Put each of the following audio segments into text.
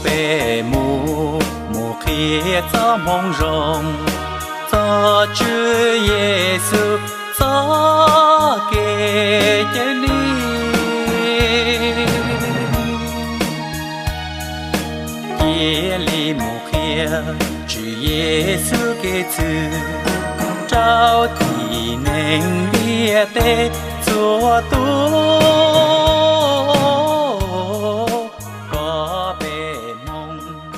Peb mus, mus qhia txoj moo zoo, txog Tswv Yexus txoj kev cawm dim. Cia li mus qhia Tswv Yexus kev txwv rau tib neeg ntiaj teb txhua tus kom peb hmoob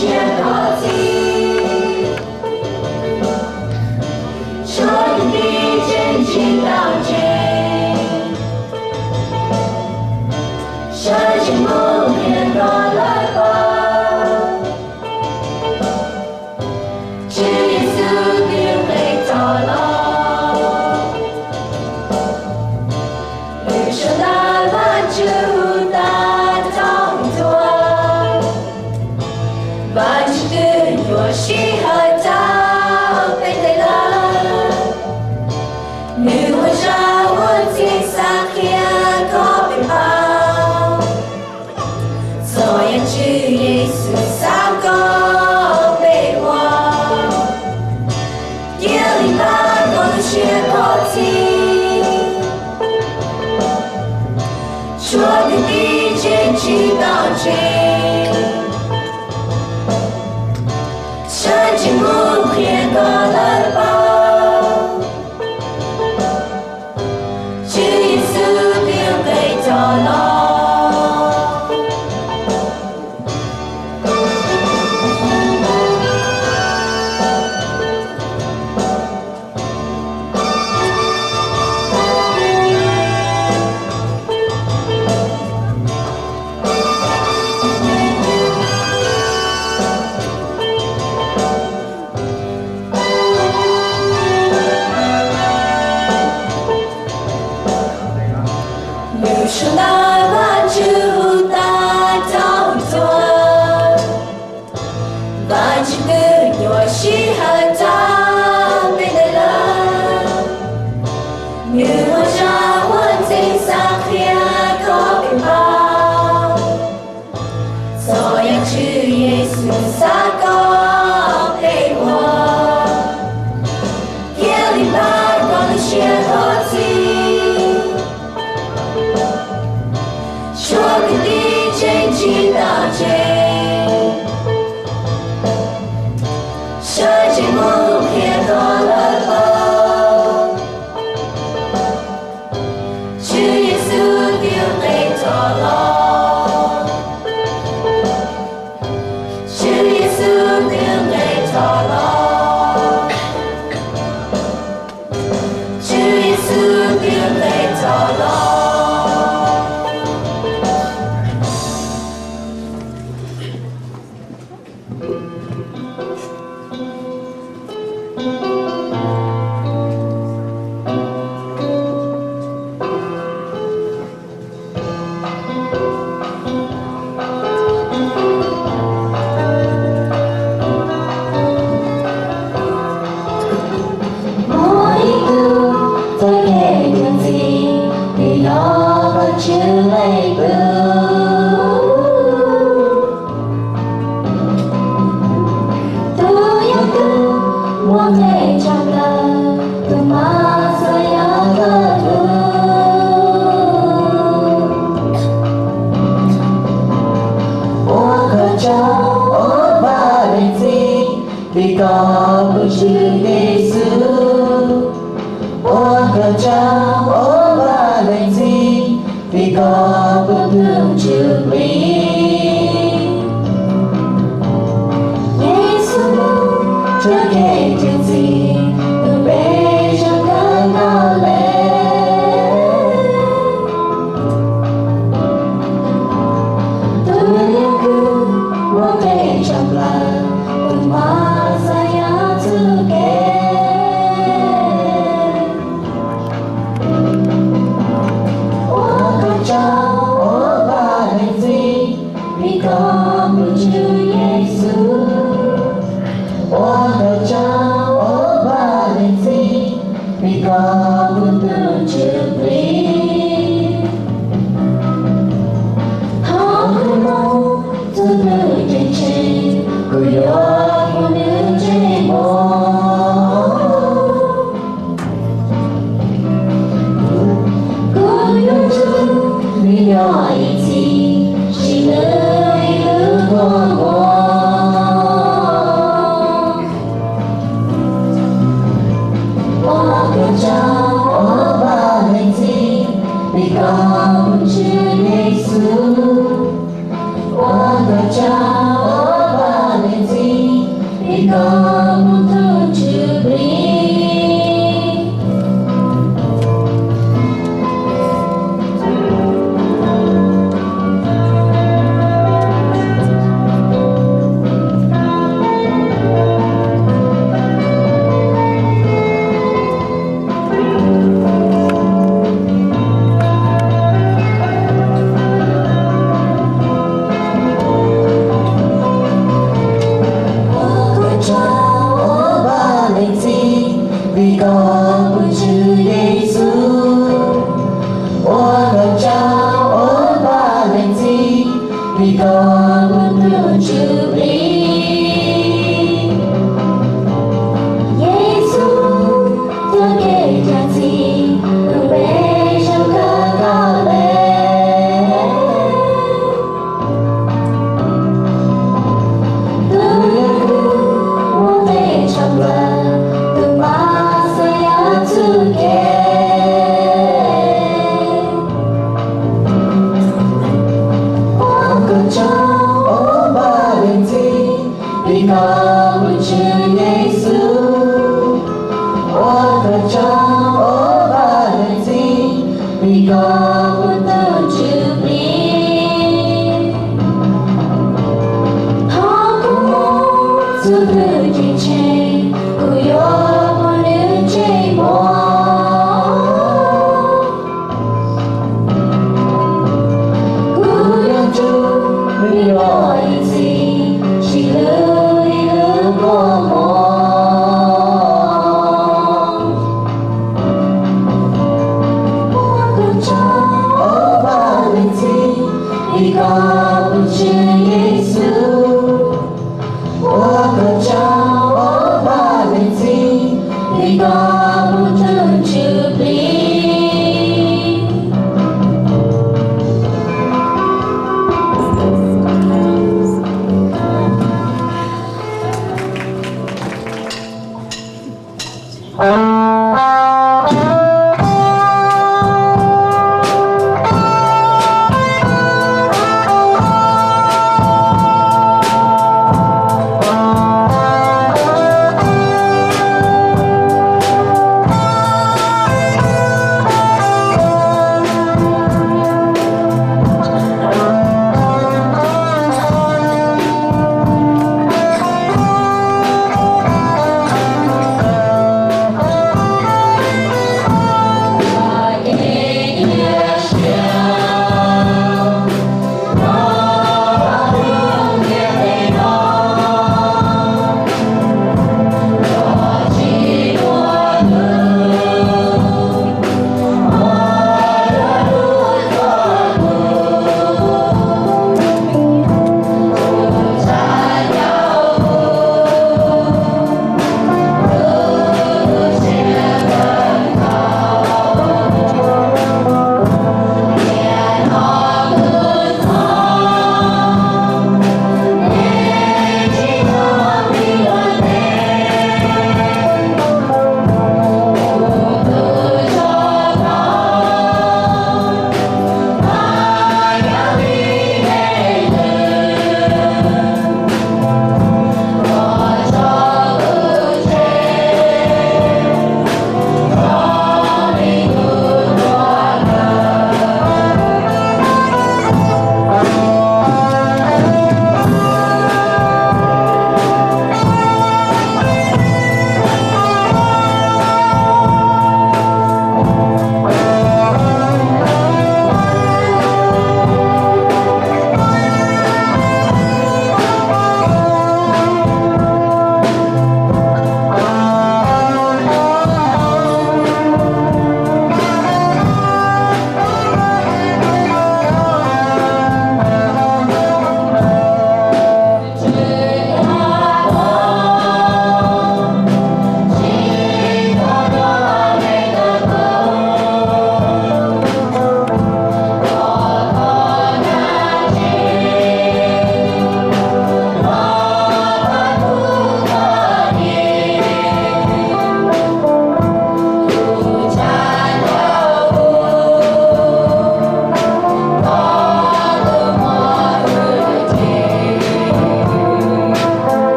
Tshiab koj txiv, tshuav kwv tij tseem tsis tau ntseeg, sawv tsees mus qhia rau lawv paub. Tswv Yexus twb nqes tau los, nws sau ntawv Vajtswv hu tag tau tuag. Vajtswv twb yuav sij hawm tau peb nqe lawm. Nws ua zaj ua ntxiv xav qhia kom peb paub txog yam Tswv Yexus xav kom peb ua. Cia li npaj koj lub siab koj txiv, tshuav kwv tij tseem tsis tau ntseeg, sawv tsees mus qhia rau lawv paub. Tswv Yexus twb nqes tau los. Nws sau ntawv Vajtswv hu tag tau tuag. Vajtswv twb yuav sij hawm tau peb nqe lawm. Nws ua zaj ua ntxiv xav qhia kom peb paub txog yam Tswv Yexus xav kom peb ua. Cia li npaj koj lub siab koj txiv, tshuav kwv tij tseem tsis tau ntseeg, sawv tsees mus qhia rau lawv paub. Tswv Yexus twb nqes tau los. Tswv Yexus twb nqes tau los. Tswv Yexus twb nqes tau los. Muaj ib tug txoj kev cawm ntxiv, nws yog Vajtswv leej tub. Tus yog tus muaj nqe tshaj plaws, tus Mexiyas txawj hlub. Ua koj tsaug, ua Vaj Leej Txiv, vim koj pub Tswv Yexus. Ua koj tsaug, ua Vaj Leej Txiv, vim koj pub tus Ntsuj Plig. Yexus mus tsuas kev cawm ntxiv, tus peb zoo kawg nkaus li. Tus yog tus muaj nqe tshaj plaws, tus Mexiyas txoj kev.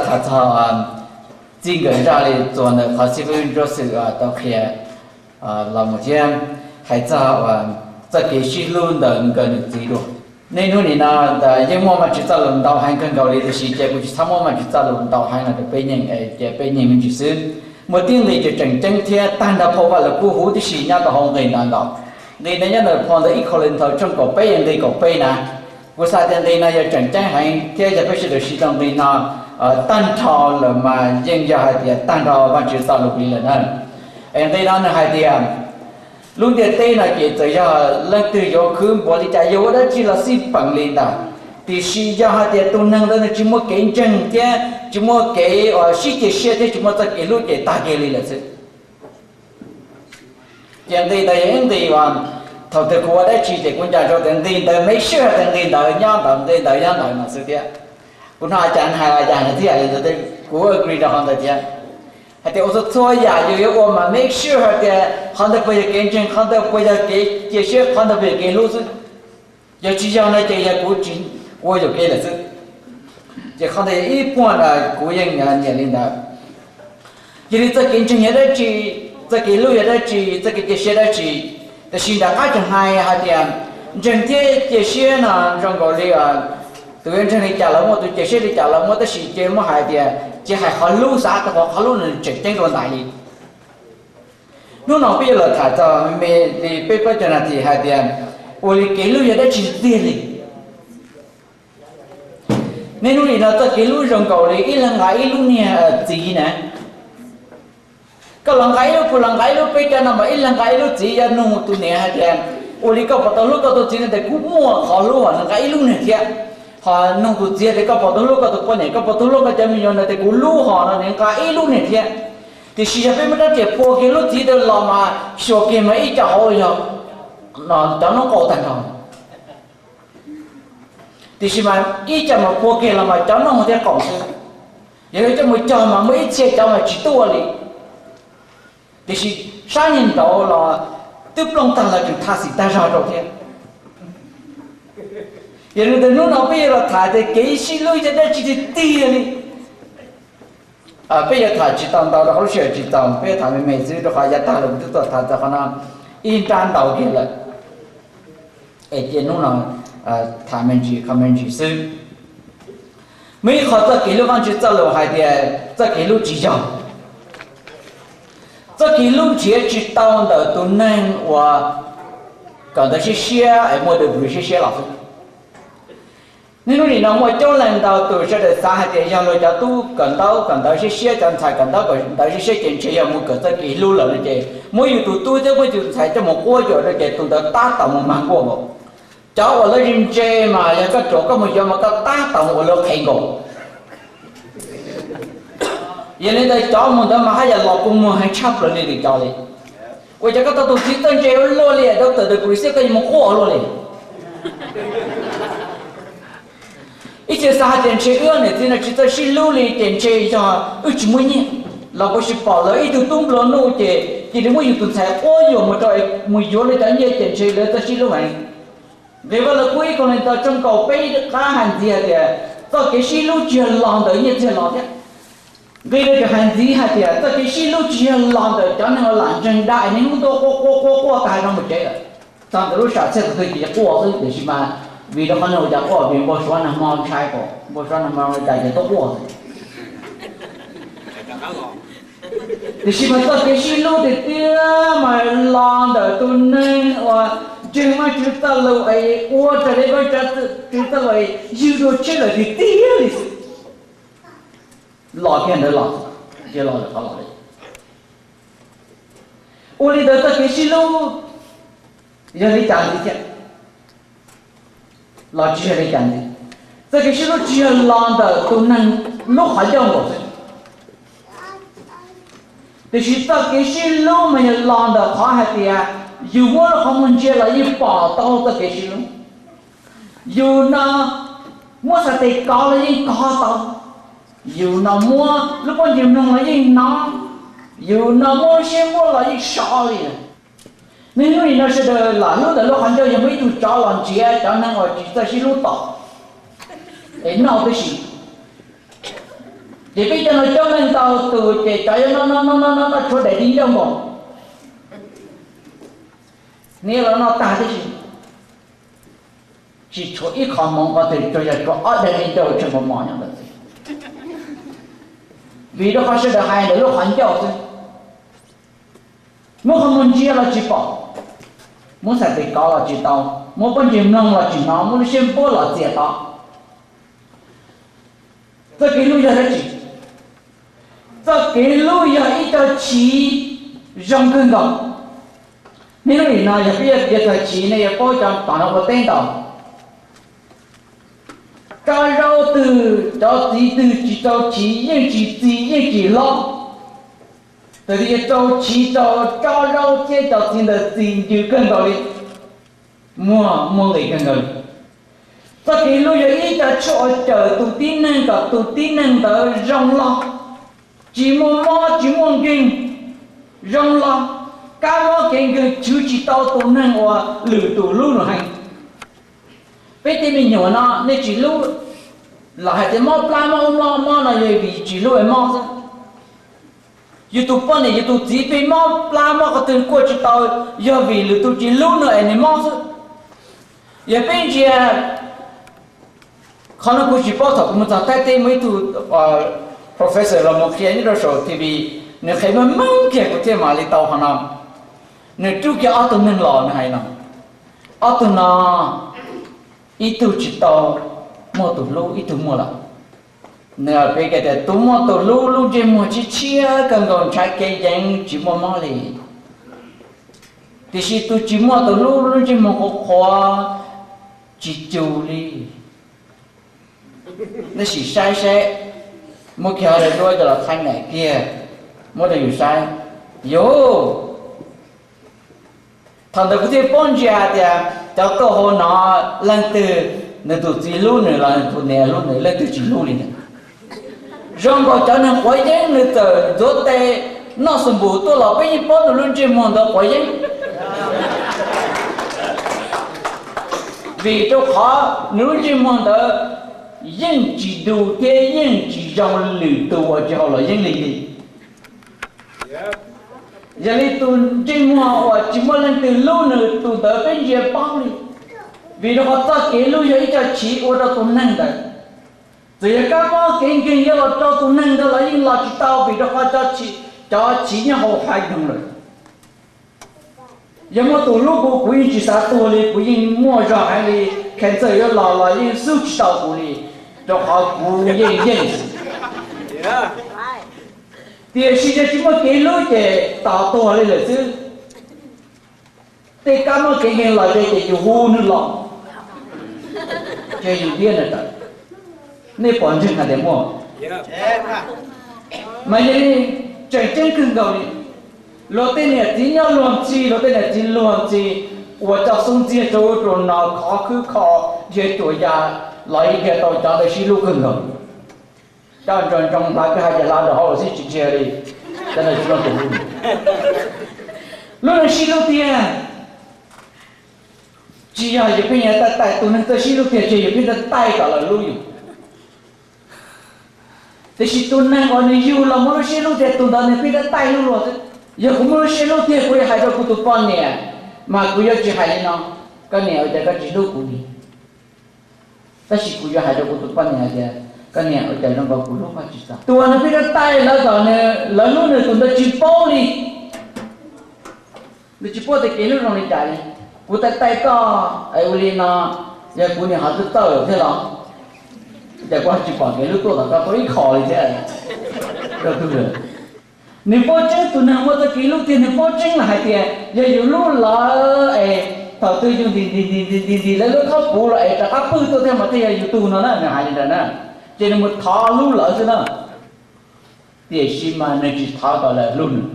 Tham txog txij nkawm zaj li txuas ntawm qhov xib fwb Joseph tau qhia los mus thiab hais txog txoj kev sib hlub ntawm nkawd nws txiv dua. Niaj hnub nim no yeej muaj Vajtswv txoj lus ntau heev kawg nkaus li, tiam sis ces kuv tsis txhob muab Vajtswv txoj lus ntau heev los rau peb nyeem, ces peb nyeem me ntsis xwb. Muaj tib nqi ces tseem ceeb thiab tag nrho phau Vaj Lus Kub huv tib si nyob rau hauv nqi ntawd nkaus. Nqi no nyob ntawm phau ntawv ib Kauleethaus tshooj kaum peb, nqi kaum peb na. Kuv xav tias nqi no yog tseem ceeb heev thiab yog peb sawv daws siv tau nqi no tag nrho lawm mas yeej yog hais tias tag nrho Vajtswv txoj lus li lawm na. Es nqi no nws hais tias lub ntiaj teb no ces txawm yog leej twg yuav khwv npaum li cas, yuav ua dab tsi los xij peem li ntawd, tiam sis yog hais tias tus neeg ntawd nws tsis muaj kev ntseeg thiab tsis muaj kev uas sib cia siab thiab tsis muaj txoj kev hlub ces tag kiag li lawm xwb. Ces nqi ntawd yog ib nqi uas thaum twg kuv ua dab tsi ces kuv nco ntsoov tias nqi ntawd, make sure tias nqi ntawd nyob ntawd, nqi ntawd nyob ntawd no xwb thiab. Kuv hnov a cas hais a cas nws thiaj hais li ntawd, kuv agree rau qhov ntawd thiab. Hais tias ua txhua txhua yam yus yuav ua mas make sure hais tias qhov ntawd puas yog kev ntseeg, qhov ntawd puas yog kev cia siab, qhov ntawd puas yog kev hlub xwb. Yog tsis yog no ces yog kuv tsis ua yuam kev lawm xwb. Ces qhov ntawd yog ib puag ntawd kuv yeej nyiam li ntawd. Yog li txoj kev ntseeg yog dab tsi, txoj kev hlub yog dab tsi, txoj kev cia siab dab tsi, tiam sis nram qab tseem hais hais tias ntseeg thiab cia siab no zoo nkaus li tus yuav ntseeg li cas los muaj, tus cia siab li cas los muaj, tab sis ces muab hais tias ces hais qhov hlub, xav tau qhov hlub nws tseem ceeb dua ntais li. Hnub no peb yuav los tham txog me me li peb plaub caug nas this hais tias ua li kev hlub yog dab tsi tiag li. Niaj hnub nim no txoj kev hlub zoo nkaus li ib leeg nqa ib lub niag txiv na. Koj los nqa ib lub, kuv los nqa ib lub, peb cov no mas ib leeg nqa ib lub txiv. Yog nug tus niam hais tias ua li koj puas tau hlub koj tus txiv no, tias kuv muaj qhov hlub nws nqa ib lub niag thiab. Ho nug tus txiv tias koj puas tau hlub koj tus poj niam, koj puas tau hlub koj cov me nyuam no, tias kuv hlub, ho no nws nqa ib lub niag thiab. Tiam sis yog peb muab rab riam phua kiag lub txiv ntawd los mas xyuas kiag mas ib co hauv yog cov noob qau tag nrho. Tiam sis mas ib co mas phua kiag los mas cov noob thiab qaum xwb. Yog coj mus cog mas muaj ib txhia cov mas tsis tuaj li. Tiam sis sab niag nraud los twb plooj tag los tseem tha xim tag zog rau thiab. Yog li ntawd hnub no peb yuav los tham tias kev sib hlub yog dab tsi tiag tiag li. Peb yuav tham tsis tau ntau rau qhov lub sij hawm tsis txaus, peb yuav tham me me xwb rau qhov yav tag los kuv twb tuaj tham txog qhov no ib nrab ntau kiag lawm. Es cia hnub no tham me ntsis, qhov me ntsis xwb. Muaj ib qho txoj kev hlub Vajtswv txoj lus hais tias txoj kev hlub tsis yog, txoj kev hlub nrhiav tsis tau ntawm tus neeg uas kawm ntawv siab siab es muaj degree siab siab los xwb. Niaj hnub nim no muaj coob leej ntau tus sawv daws xav hais tias yog luag cov tub kawm ntaub kawm ntawv siab siab, cov ntxhais kawm ntaub kawm ntawv siab siab ces ntshe yog mus kawm txoj kev hlub lawm no ces muab yus tus tub thiab muab yus tus ntxhais coj mus quab yuam rau ces tus ntawd tab tom mus mag nkuaj nkaus. Cov uas lawv ntse ntse mas yog koj ruam koj mus yuav mas koj tab tom mus ua lawv qhev nkaus. Yog li ntawd cov mus ntawd mas haj yam los kua muag heev tshaj plaws li lwm cov li. Ua cas koj tau tus txiv txawj ntse ua luaj li, doctor degree xwb koj yuav mus quaj ua luaj li. Ib txhia xav hais tias ntshe wb niam txiv no tsis txawj sib hlub li ces ntshe yog wb tsis muaj nyiaj, los puas tsis pom lawv ib tug tub nplua nuj ces cia li muab yus tus ntxhais quab yuam mus rau, mus yuav lawv cov nyiaj ces ntshe lawv txawj sib hlub heev. Nqe Vaj Lug Kub ib Kauleethaus tshooj kaum peb qab hais ntxiv hais tias txoj kev sib hlub tsis yog los ntawm nyiaj txiag los thiab. Nqe no tseem hais ntxiv hais tias txoj kev sib hlub tsis yog los ntawm cov neeg uas lam ntseeg dab es niaj hnub tuaj quaj quaj quaj quaj tas no mus tsev lawm. Txog ntawm lub sam txhiaj tus twg ces quaj xwb, tiam sis mas vim rau qhov neeg ua cas quaj? Vim npau suav nag hmo ntshai, npau suav nag hmo ua cas ces tuaj quaj xwb. Tiam sis mas txoj kev sib hlub tiag tiag mas los ntawm tus neeg uas ntseeg Vajtswv txoj lus es ua raws li Vajtswv txoj lus es ywg dua tshiab lawm tiag tiag li xwb. Los kiag ntawd los, los qhov los li. Ua li ntawd txoj kev sib hlub yog li cas ntxiv thiab? Los tsis yog li cas ntxiv. Txoj kev sib hlub tsis yog los ntawm tus neeg lub qhov ncauj nkaus xwb. Tiam sis txoj kev sib hlub mas yog los ntawm qhov hais tias yus muab lub qhov muag ntsia los yeej pom tau txoj kev sib hlub. Yus no muab xav tes kov los yeej kov tau. Yus no muab lub pob ntseg mloog los yeej hnov. Yus no muab lub siab npuab los yeej so li lawm. Niaj hnub nim no sawv daws lam hlub ntawm lub qhov ncauj, yog muaj ib tug tsov los nrhiav cov neeg uas tsis txawj sib hlub tom es noj tib si. Ces peb cov no coob leej ntau tus ces cov yuav noj noj noj noj noj tshuav daim di ncauj nkaus, niaj los noj tag tib si. Tsis tshuav ib qho hmoov qhov twg, tsuas yog tshuav ob daim di ncauj tseem mos mos nyob ntawd xwb. Vim rau qhov sawv daws hais ntawm lub qhov ncauj xwb. Muab qhov muag ntsia los tsis pom, muab xam tes kov los tsis tau, muab pob ntseg mloog los tsis hnov, muab lub siab npuab los txias to. Txoj kev hlub yog dab tsi? Txoj kev hlub yog ib co chiv zoo kawg nkaus. Niaj hnub nim no yog peb yuav piav txog chiv nej yuav paub cov tom no ua teb ntau. Rau zaub twg cov txiv twg tsis rau chiv yeej tsis txi yeej tsis hlob. Tab sis yog rau chiv rau rau zaub thiab cov txiv ntawd txi ncw kawg nkaus li, muag muaj nqis kawg nkaus li. Txoj kev hlub yog ib co tshuaj uas cawm tus tib neeg kom tus tib neeg ntawd zoo loj, tsis muaj mob tsis muaj nkeeg, zoo loj, kab mob kev nkeeg chwv tsis tau tus neeg uas lwm tus hlub nws heev. Peb tej me nyuam no nej tsis hlub, los hais tias mob plab mob ub mob mob no yog vim tsis hlub es mob xwb. Yus tus poj niam yus tus txiv pheej mob plab mob qhov twg kuaj tsis tau, yog vim lwm tus tsis hlub nws es nws mob xwb. Yog peb ntsia, qhov no kuv tsis paub, thaum kuv mus txog Thaib teb muaj ib tug professor los mus qhia nyob rau saum T V, nws qhia meej meej kiag kuv thiaj mam li tau qhov no. Nws rub kiag ob tug neeg los nws hais no, ob tug no ib tug tsis tau muaj tus hlub, ib tug muaj lawm. Nws piav tias tus muaj tus hlub lub ntsej muag tshiab tshiab kawg nkaus, ntshav kev yeev tsis muaj mob li. Tiam sis tus tsis muaj tus hlub lub ntsej muag qhuav qhuav, tsis cu li. Nej sim saib saib, muab kiag hauv daim duab coj los thaij nam kiag, muab rau yus saib. Yus, thaum ntawd kuv thiaj paub ntsia tias cov tuaj hauv no leej twg nws tus txiv hlub nws los nws tus niam hlub nws, leej twg tsis hlub li ntag. Zoo nkaus cov neeg quav yeeb nws txawm ntxuav tes noj xus npum tuaj los peb yeej paub nws lub ntsej muag ntawd quav yeeb. Vim rau qhov nws lub ntsej muag ntawd yeej tsis du thiab yeej tsis zoo lwm tus uas tsis haus luam yeeb li li. Yog li tus ntsej muag uas tsis muaj leej twg hlub nws tus ntawd peb ntsia paub li, vim rau qhov txoj kev hlub yog ib co chiv ua rau tus neeg ntawd. Txawm yog kab mob kev nkeeg yuav los rau tus neeg ntawd los yeej los tsis tau, vim rau qhov cov chiv nyob hauv hav zoov lawm. Yog muaj tus hlub kuv, kuv yeej tsis xav tuag li, kuv yeej muaj zog heev li, cancer yuav los los yeej xub tsis tau kuv li, rau qhov kuv yeej yeej. Tiam sis yog tsis muaj kev hlub ces tos tuag li lawm xwb. Tej kab mob kev nkeeg los ze ces yus hu nws los, ces yus thiab nws tawm. Nej pom ntseeg hais tias muaj? Mas yog li, tseem ceeb kawg nkaus li, luag tej niam txiv nyob luag ntxhi, luag tej niam txiv luag ntxhi uas coj xub ntxiag rau ub rau no, khov khwb kho, dhia cuam ya, los ib dhia tau cov ntawd sib hlub kawg nkaus. Coj ntsoov ntsoov hlav kwj ha ces hlav rau hauv los sib tsis dhia li, cov ntawd tsis muaj tus hlub. Lub neej sib hlub tiag, tsis yog yus pheej nyiag taij taij, tus neeg txawj sib hlub tiag ces yus pheej taij taij kom lawv hlub yus. Tiam sis tus neeg uas nws yug los muaj lub siab hlub tiag tus ntawd nws pheej taij taij hlub luag xwb. Yog kuv muaj lub siab hlub tiag kuv yuav hais rau kuv tus poj niam, mas kuv yuav tsis hais li no, koj niam, ua cas koj tsis hlub kuv li? Tab sis kuv yuav hais rau kuv tus poj niam hais tias, koj niam, ua cas zoo nkaus kuv hlub koj tsis txog? Tus uas nws pheej taij taij lawv kom lawv hlub nws tus ntawd tsis paub li. Nws tsis paub tias kev hlub zoo li cas li. Kuv taij taij koj es ua li no, yog kuv niam ho twb txawj lawm thiab los, cas kuv ho tsis pom kev hlub tuaj tom koj tuaj ib qho li thiab. Nws paub tseeb, tus neeg muaj txoj kev hlub tiag nws paub tseeb los hais tias yog yus hlub lawv es thaum twg yus ntim ntim ntim ntim ntim lawv lub khaub puv los es rov qab pwj tuaj thiab mas thiaj yog yus tug no na, nws hais li ntawd na. Ces nws mus thov hlub lawv xwb na. Tiam sis mas nws tsis thov kom lawv hlub nws.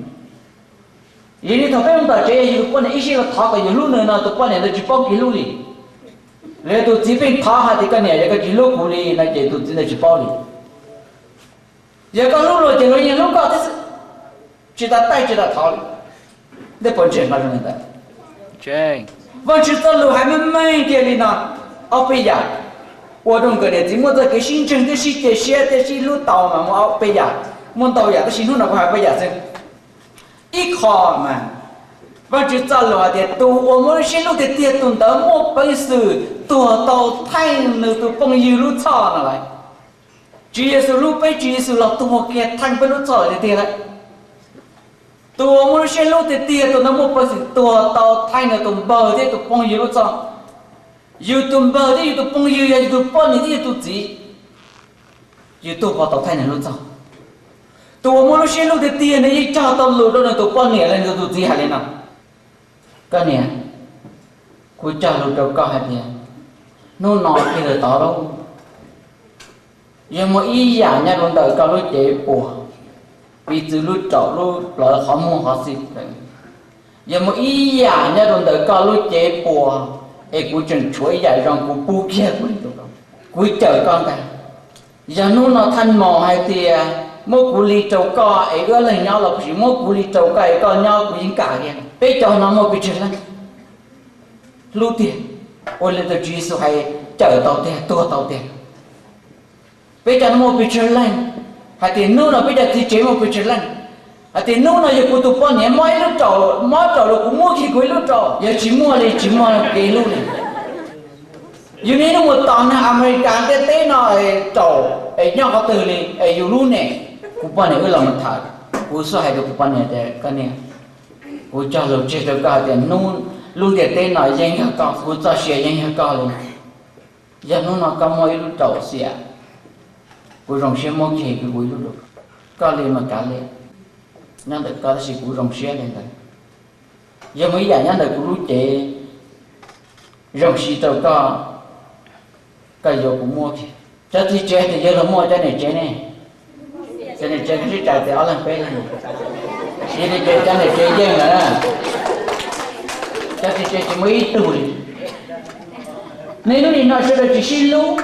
Yog li thaum peb mus tom tsev, yog yus tus poj niam ib sij los thov kom yus hlub nws no, tus poj niam ntawd tsis paub kev hlub li. Los yog tus txiv pheej thov hais tias koj niam, yog koj tsis hlub kuv li no ces tus txiv ntawd tsis paub li. Yog koj hlub luag ces luag yeej hlub koj thiab xwb, tsis tas taij tsis tas thov li. Nej puas ntseeg qhov zoo li ntawd? Vaajtswv txoj lus hais meej meej kiag li no, ob peb yam. Ua rau nkawd niam txiv muaj txoj kev sib ntseeg thiab sib cia siab thiab sib hlub tau mas muaj ob peb yam, muaj ntau yam tab sis hnub no kuv hais peb yam xwb. Ib qho mas Vajtswv txoj lus hais tias tus uas muaj lub siab hlub tiag tiag tus ntawd muaj peev xwm tuag tau theej nws tus phooj ywg lub txhoj no lawm. Tswv Yexus hlub peb, Tswv Yexus los tuag kiag theej peb lub txhoj tiag tiag lawm. Tus uas muaj lub siab hlub tiag tiag tus ntawd muaj peev xwm tuag tau theej nws tus npawg thiab tus phooj ywg lub txhoj. Yus tus npawg thiab yus tus phooj ywg yog yus tus poj niam thiab yus tus txiv, yus tuag puas tau theej nws lub txhoj? Tus uas muaj lub siab hlub tiag tiag nws yeej cog tau lus rau nws tus poj niam los nws tus txiv hais li no: Koj niam, kuv cog lus rau koj hais tias hnub no kiag tod lauj, yog muaj ib yam nyob rau ntawm koj lub cev puas, piv txwv lub raum lub plawv qhov muag qhov xim, yog muaj ib yam nyob rau ntawm koj lub cev puas es kuv tseem tshuav ib yam zoo kuv pub kiag kuv li rau koj, kuv cawm koj ntag. Yog hnub no thaj maus hais tias muab kuv li rau koj es wb ob leeg nyob los kuv sim muab kuv li rau koj es koj nyob kuv yeej kam li. Peb cov no muaj pes tsawg leej hlub tiag, ua li tus Tswv Yexus hais, cawm tau tiag, tuag tau tiag? Peb cov no muaj pes tsawg leej hais tias hnub no peb cov txiv tsev muaj pes tsawg leej hais tias hnub no yog kuv tus poj niam mob ib lub raum, mob raum los kuv muab kiag kuv ib lub raum? Yog tsis muaj li, tsis muaj kev hlub li. Yus niaj hnub mus tos neeg Amelikas ntiaj teb no raum es nyob qhov twg li es yus lub ne? Kuv poj niam wb los mus tham, kuv xub hais rau kuv poj niam tias, koj niam, kuv cog lus tseg rau koj hais tias hnub, lub ntiaj teb no yeej yog koj, kuv txoj sia yeej yog koj li. Yog hnub no koj muaj ib lub raum xiam, kuv zoo siab muab kiag kuv ib lub raum, koj li mas kav liam, nyob ntawm koj tab sis kuv zoo siab li ntawd. Yog muaj ib yam nyob ntawm kuv lub cev zoo siab rau koj, koj yuav kuv muab kiag. Cov txiv tsev tias yuav luag muaj cov niam tsev ne, cov niam tsev sib tsa tias ob leeg peb leeg, yog li ces cov niam tsev yeej lawm na. Cov txiv tsev tsis muaj ib tug li. Niaj hnub nim no sawv daws tsis sib hlub,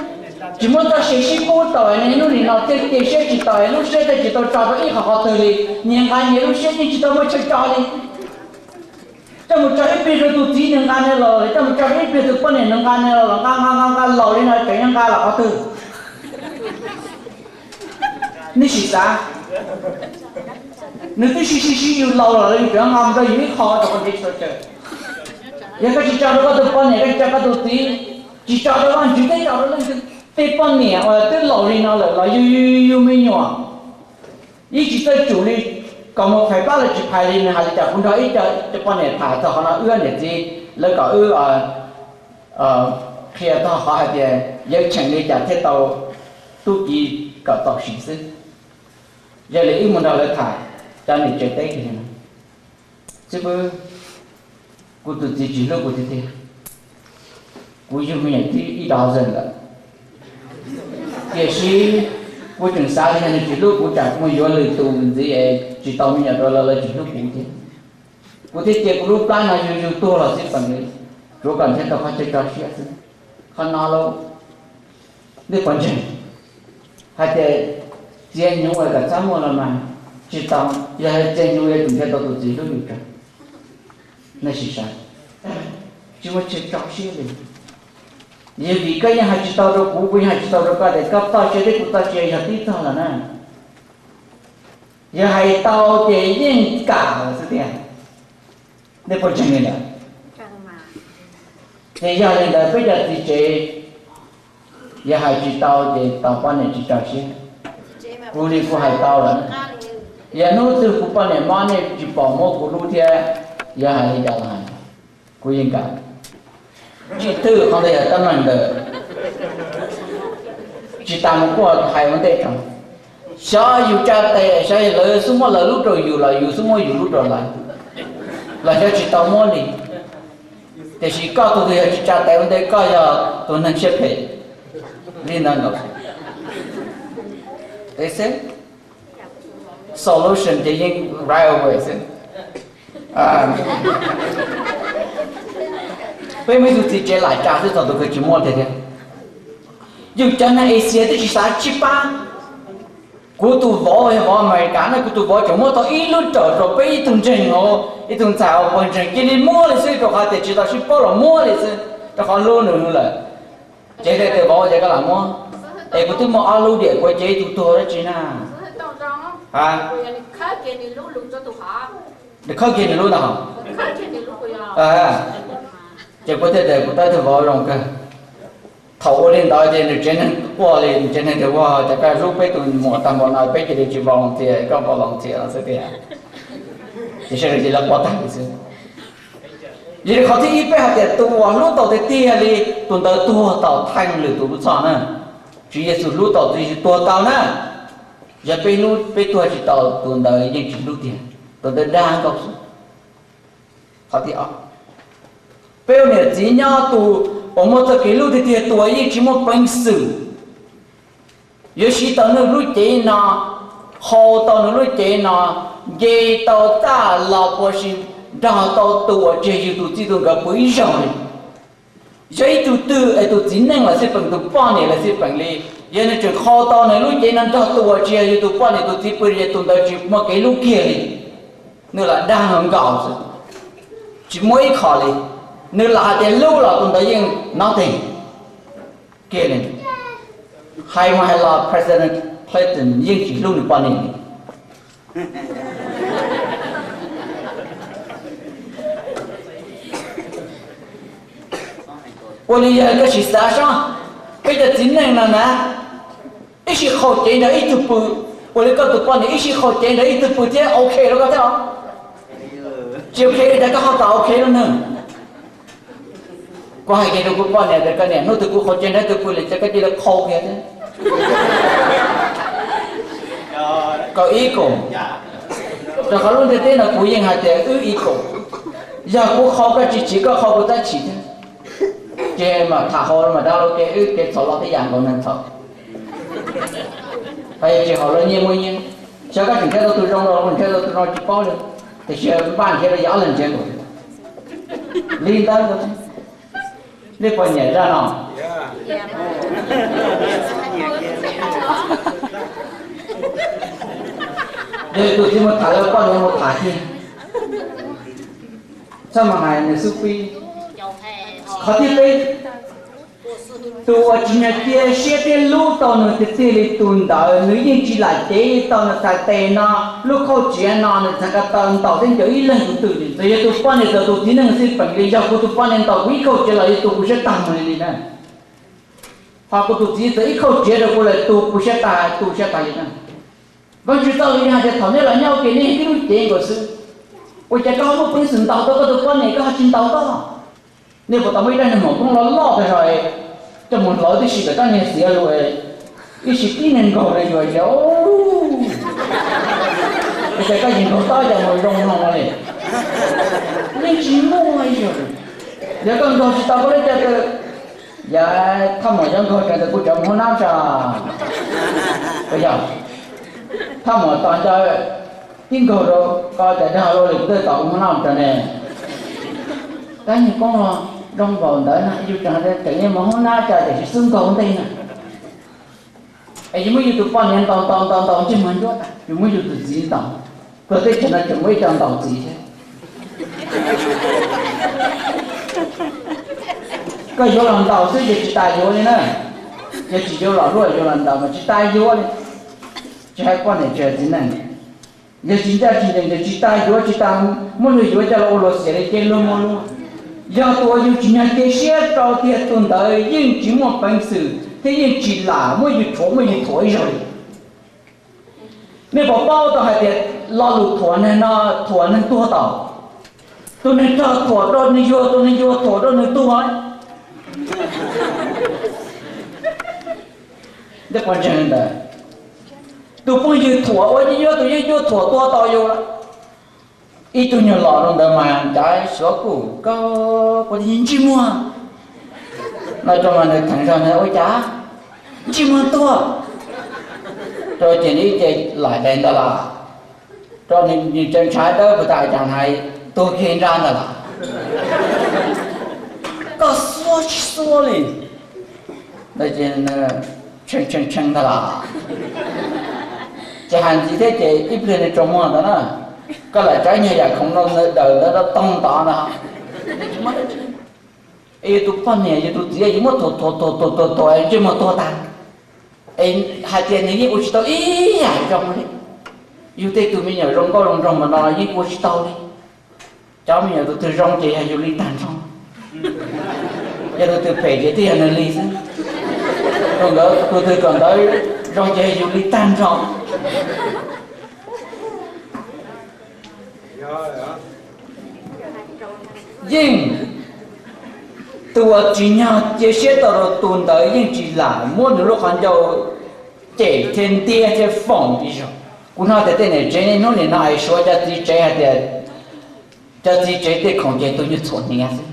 tsis muab txoj sia sib pub tau, niaj hnub nim no thiaj cia siab tsis tau, lub siab thiaj tsis tau tso rau ib qho qhov twg li. Nyias nqa nyias lub siab yeej tsis tau muaj chaw tso li. Coj mus tso ib pliag rau tus txiv nws nqa nws los, coj mus tso ib pliag tus poj niam nws nqa nws los, los nqa nqa nqa nqa laus li no tseem yuav nqa los qhov twg? Nej sim xav, nws twb sib sib sib yus laus los yus tseem nqa mus rau yus ib qho rau qhov ntev tsis tau chaw. Yog koj tsis tso rau koj tus poj niam, koj tsis tso koj tus txiv, tsis tso rau Vajtswv thiab tso rau leej twg, tej poj niam uas twb laus li no lawm los yug yug yug me nyuam, yeej tsis txawj tsum li, kom mus phais plab los tsis phais li, nws hais li cas kuv nrog ib co poj niam tham txog qhov no, wb niam txiv lawv kom wb qhia txog qhov hais tias yawv cheem li cas thiaj tau tub ki kom txaus siv xwb. Yog li wb mus nrog lawv tham, cov niam tsev teb tias, xib fwb, kuv tus txiv tsis hlub kuv tiag tiag, kuv yug me nyuam tib ib dozen lawm, tiam sis kuv tseem xav li yog nws tsis hlub kuv tsam kuv mus yuav lwm tus ntxiv es tsis tau me nyuam rau lawv, lawv tsis hlub kuv tiag. Kuv thiaj cia kuv lub plab no yug yug tuag los xij peem li, tsuav kom nrhiav tau qhov chaw tso siab xwb. Qhov no lauj, nej puas ntseeg hais tias txiag nyoog es kom txhob muaj los mas tsis tau, yog txiag nyoog yuav tsum nrhiav tau tus txiv hlub yus tso. Nej sim saib, tsis muaj chaw tso siab li. Yog vim koj yeej hais tsis tau rau kuv, kuv yeej hais tsis tau rau koj tias koj txoj sia thiab kuv txoj sia yog tib txog lawm na. Yog hais tau ces yeej kam lawm xwb tiag. Nej puas ntseeg li ntawd? Ces yog li ntawd peb cov txiv tsev, yog hais tsis tau ces tos poj niam tsis tso siab. Kuv li kuv hais tau lawm, yog hnub twg kuv poj niam mob nej tsis pom muab kuv hlub thiab, yog hais li cas los hais, kuv yeej kam. Tsis twg qhov ntawd yog teeb meem ntawd. Tsis tas mus kuj hais ua ntej tso, xyov yus tsa tes, xyov lawv xub muab lawv lub rau yus los yus xub muab yus lub rau lawv, los xyov tsis tau muab li. Tiam sis koj tus twg yog tsis tsa tes ua ntej, koj yog tus neeg siab phem li ntawd nkaus. Solution ces yeej right away xwb. Peb muaj ib tug txiv tsev laim tsa xwb txog tus kws tsis muaj tiag tiag. Yus cov neeg Asia twb tsis xav sib pab. Kuv tus vauv yog vauv Amelikas na, kuv tus vauv tseem muab tau ib lub raum rau peb ib tug ntseeg, ib tug ntxhais uas pawg ntseeg cia li muab li xwb, rau qhov tias tsis tau sib paub los muab li xwb, rau qhov hlub nws lawm. Tsev tej twg vauv ces koj lam muab. Es kuv twb muaj ob lub diam, kuv cev ib tug tuag dab tsi na? Ha? Nws khawb kiag nws lub ntag. Ces kuv thiaj tias kuv tab tug vauv zoo kawg. Thaum ua li ntawd ces nws tsev neeg quaj li, nws tsev neeg tias, ua cas koj hlub peb tus muam tag npaum no peb cia li tsis volunteer, koj volunteer xwb tiag. Ces sawv daws cia li quaj tag li xwb. Yog li qhov thib ib peb hais tias tus uas hlub tau tiag tiag li, tus ntawd tuag tau theej lwm tus lub txhoj na. Tswv Yexus hlub tau, Tswv Yexus tuag tau na. Yog peb hlub peb tuag tsis tau, tus ntawd yeej tsis hlub tiag, tus ntawd dag nkaus xwb. Qhov thib ob, peb ua niam txiv nyob tus uas muaj txoj kev hlub tiag tiag, tus uas yeej tsis muaj peev xwm yuav siv tau nws lub cev no, haus tau nws lub cev no, nce tau txaj los puas tsis nrog tau tus uas tsis yog yus tus txij tus nkawm pw ib zaug li. Yog ib tug twg es tus txiv neej los xij peem, tus poj niam los xij peem li, yog nws tseem haus tau nws lub cev no nrog tus uas tsis yog yus tus poj niam tus txiv pw, ces tus ntawd tsis muaj kev hlub kiag li. Nws lam dag nkaus xwb, tsis muaj ib qho li. Nws lam hais tias hlub los tus ntawd yeej nothing kiag li. Hais mus hais los President Clinton yeej tsis hlub nws poj niam li. Ua li yog koj sim xav seb, peb cov txiv neej no na, ib sij haus cev nrog ib tug pw, ua li koj tus poj niam ib sij haus cev nrog ib tug pw thiab ok rau koj thiab os? Tsis ok li cas koj ho tau ok rau nws? Kuv hais kiag rau kuv poj niam tias, koj niam, hnub twg kuv haus cev nrog ib tug pw lawm ces koj cia li haus kiag thiab. Koj ib kaum, rau qhov lub ntiaj teb no kuv yeej hais tias wb ib kaum. Yog kuv haus koj tsis chim, koj haus kuv tab chim thiab. Ces mam tham hauv mas dab laug kev wb kev txhaum los tej yam nkaus neeg txhaum. Hais tsis haum los nyiaj muaj nyiaj, xyov koj tseem nrhiav tau tus zoo los nrhiav tau tus zoo tsis paub li, tiam sis npaj nrhiav rau yog ob leeg nrhiav nkaus. Li ntawd, nej puas nyiam zaj no? Yog tus txiv mus tham lawv poj niam mus tham kiag, txhob mus hais nws xub pib. Qhov thib peb, tus uas tsis nyiag cia siab thiab hlub tau nws tiag tiag li, tus ntawd nws yeej tsis lam cev tau nws txhais tes no, lub khauj tsiav no, nws txhais ko taw ntaus thiab ncaws ib leeg tus twg li. Txawm yog tus poj niam txawm tus txiv neej xij peem li, yog kuv tus poj niam ntaus kuv ib khauj tsiav los yeej tu kuv siab tag mus li na. Ho kuv tus txiv txawm ib khauj tsiav rau kuv lawm tu kuv siab tag, tu siab tag li na. Vajtswv txoj lus yeej hais tias thaum neb los nyob ua ke neb yog tib lub cev nkaus xwb. Ua cas koj ho muaj peev xwm ntaus tau koj tus poj niam, koj ho tsis ntaus koj? Nej puas tau muaj ib rab niag maum koob loj loj tag zog coj mus hlawv tib si kom rab niag xiav lug, ib si tib niag nkaug rau yus ces, ua cas koj tsis nkaug tob cas mus zoo no li? Yeej tsis muaj ib zaug. Yog koj nkaug tsis tau koj lub caj tw, yog Thaj Muas yuav nkaug tsees ntawm kuv tsev mus hoob nab tso. Yog Thaj Muas tos nco tib nkaug rau koj cas dag luaj li, kuv twb tos kuv hoob nab tso ne. Rab niag koob no zoo npaum ntawd na, yus tseem hais tias tseem yeej mus hoob nab tso tiam sis xub nkaug ntej na. Es yus muab yus tus poj niam ntaus ntaus ntaus ntaus ntsej muag ntsuab tas, yus muab yus tus txiv ntaus, koj teb chaws no tseem muaj ib co ntaus txiv thiab. Koj yuav los ntaus xwb ces tsis tas yuav li na. Yog tsis yuav los luaj yuav los ntaus mas tsis tas yuav li. Tsis hais poj niam tsis hais txiv neej, yog tsis ncaj tsis ncees ces tsis tas yuav, tsis tas muab luag yuav coj los ua luag xiam li ces luag muab luag. Yog tus uas yus tsis nyiag cia siab rau tiag tus ntawd yeej tsis muaj peev xwm thiab yeej tsis lam muab yus rhuav muab yus thuam ib zaug li. Nej puas paub tau hais tias lo lus thuam neeg no thuam neeg tuag tau? Tus neeg raug thuam rau nws yuag, tus neeg yuag thuam rau nws tuag. Ntawd, tus phooj ywg thuam ua yeeb ncuab, tus yeeb ncuab thuam tuag tau yus lawm. Ib tug nyuag los rau ntawd mas cav suav kuj koj puas ntsej muag no rau mas nws theej zog na ua cas ntsej muag tuag. Rau ces nws ib ce laim dais ntag las, rau nws tseem ntshai dawb puas tas cas hais tuag kiag nrab ntag las. Koj xuab tsis xuab li. Tshee tshee tshee ntag las. Ces hais ntxiv thiab ces ib pliag nws tsaus muag ntawd na, koj lam tsav nyuag yam khoom no daws ntawd rau toog tod no. Es yus tus poj niam yus tus txiv yus muab thuam thuam thuam thuam thuam es ntsej muag tuag tag, es hais tias nws yeej ua tsis tau ib yam zoo li. Yus tej tus me nyuam zoo nkauj zoo nraug mas no los yeej ua tsis tau li. Cov me nyuam tus twg zoo ces yog yus li tag nrho, yog tus twg phem ces twb yog nws li xwb. Tus ntawd, tus twg kawm ntawv zoo ces yog yus li tag nrho. Yeej, tus uas tsis nyog cia siab tau rau tus ntawd yeej tsis lam muab nws lub qhov ncauj cem thiab ntiab thiab foom ib zaug. Kuv hnov tias tej niam tsev niaj hnub nim no es suav cov txiv tsev hais tias cov txiv tsev tej khoom ces tus nyuag txhuam hniav xwb.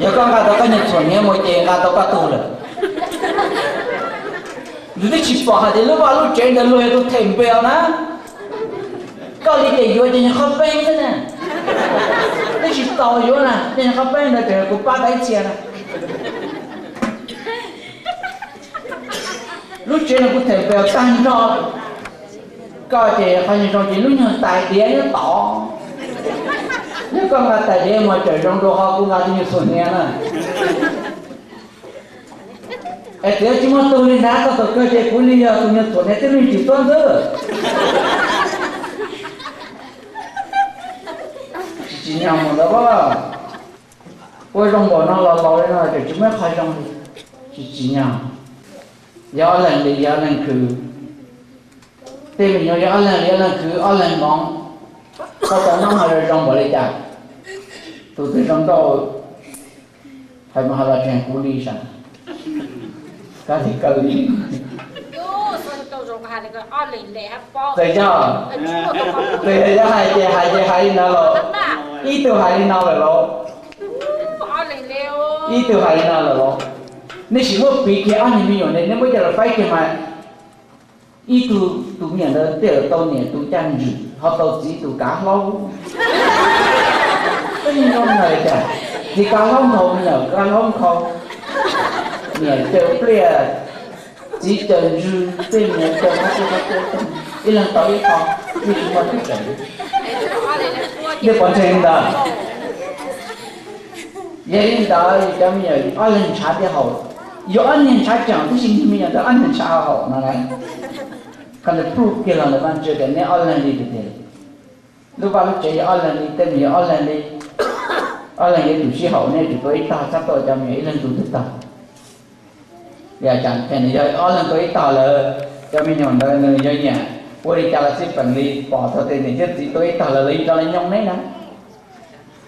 Yog koj nqa tau koj nyuag txhuam hniav mus ces nqa tau koj tug lawm. Yus twb tsis pom hais tias lub vaj lub tsev ntawd luag yog tus them npe na. Koj li ces yuav cov nyuag qhov peeb xwb na. Twb tsis tau yuav na, cov nyuag qhov peeb ntawd tseem kuv pab tau ib txhia na. Lub tsev no kuv them npe tag nrho. Koj ces qhov nyuag zoo ces lub nyuag tais diav nyob tod. Yog koj nqa tais diav mas tseem zoo dua qhov kuv nqa tus nyuag txhuam hniav na. Es txiv tsis muaj tug li ntag, koj thaum kawg ces kuv li yog tus nyuag txhuam hniav twb me ntsis tuab ntxwb. Tsis tsim nyog mus ntawd as. Ua zoo npaum no los laus li no tseem tsis muaj ib qho zoo li. Tsis tsim nyog. Yog ob leeg li yog ob leeg khwv. Tej me nyuam yog ob leeg li ob leeg khwv ob leeg moov. Koj tau noj hmo zoo zoo npaum li cas, tus twg zoo nkauj hais mus hais los tseem kuv li sav. Koj li koj li. Txawm yog, txawm yog hais ces hais ces hais li no los, ib tug hais li no lawm los, ib tug hais li no lawm los. Nej sim muab piv kiag ob niag me nyuam ne, nej muab coj los faib kiag mas ib tug tus me nyuam ntawd tej zaum tau niam tus caj ntswg ho tau txiv tus kav hlaub. Peb zoo na cas, txiv kav hlaub nthau, me nyuam kav hlaub nthau, niam caws pliaj, txiv caws ntswg, tej me nyuam caws qab, ib leeg tau ib qho, yeej tsis muaj twb tseem. Nej pom ntseeg ntag. Yog li ntawd cov me nyuam ob leeg ntshav thiaj haum, yuav ob niag ntshav tseem tib si, me nyuam ntawd ob niag ntshav haum no. Qhov ntawd proof kiag los ntawm Vajtswv tias neb ob leeg li tiag tiag. Lub vaj lub tsev yog ob leeg li, tej me nyuam yog ob leeg li, ob leeg yuav tsum sib haum, nej tsum tuav ib tog, txhob tuaj cov me nyuam ib leeg tus twg tog. Yog cas nws yog ob leeg tuav ib tog lawm, cov me nyuam ntawd nws yog nyiam ua li cas los xij peem li, pom txog tias niam thiab txiv tuav ib tog lawm los yeej rov los nyob neb na.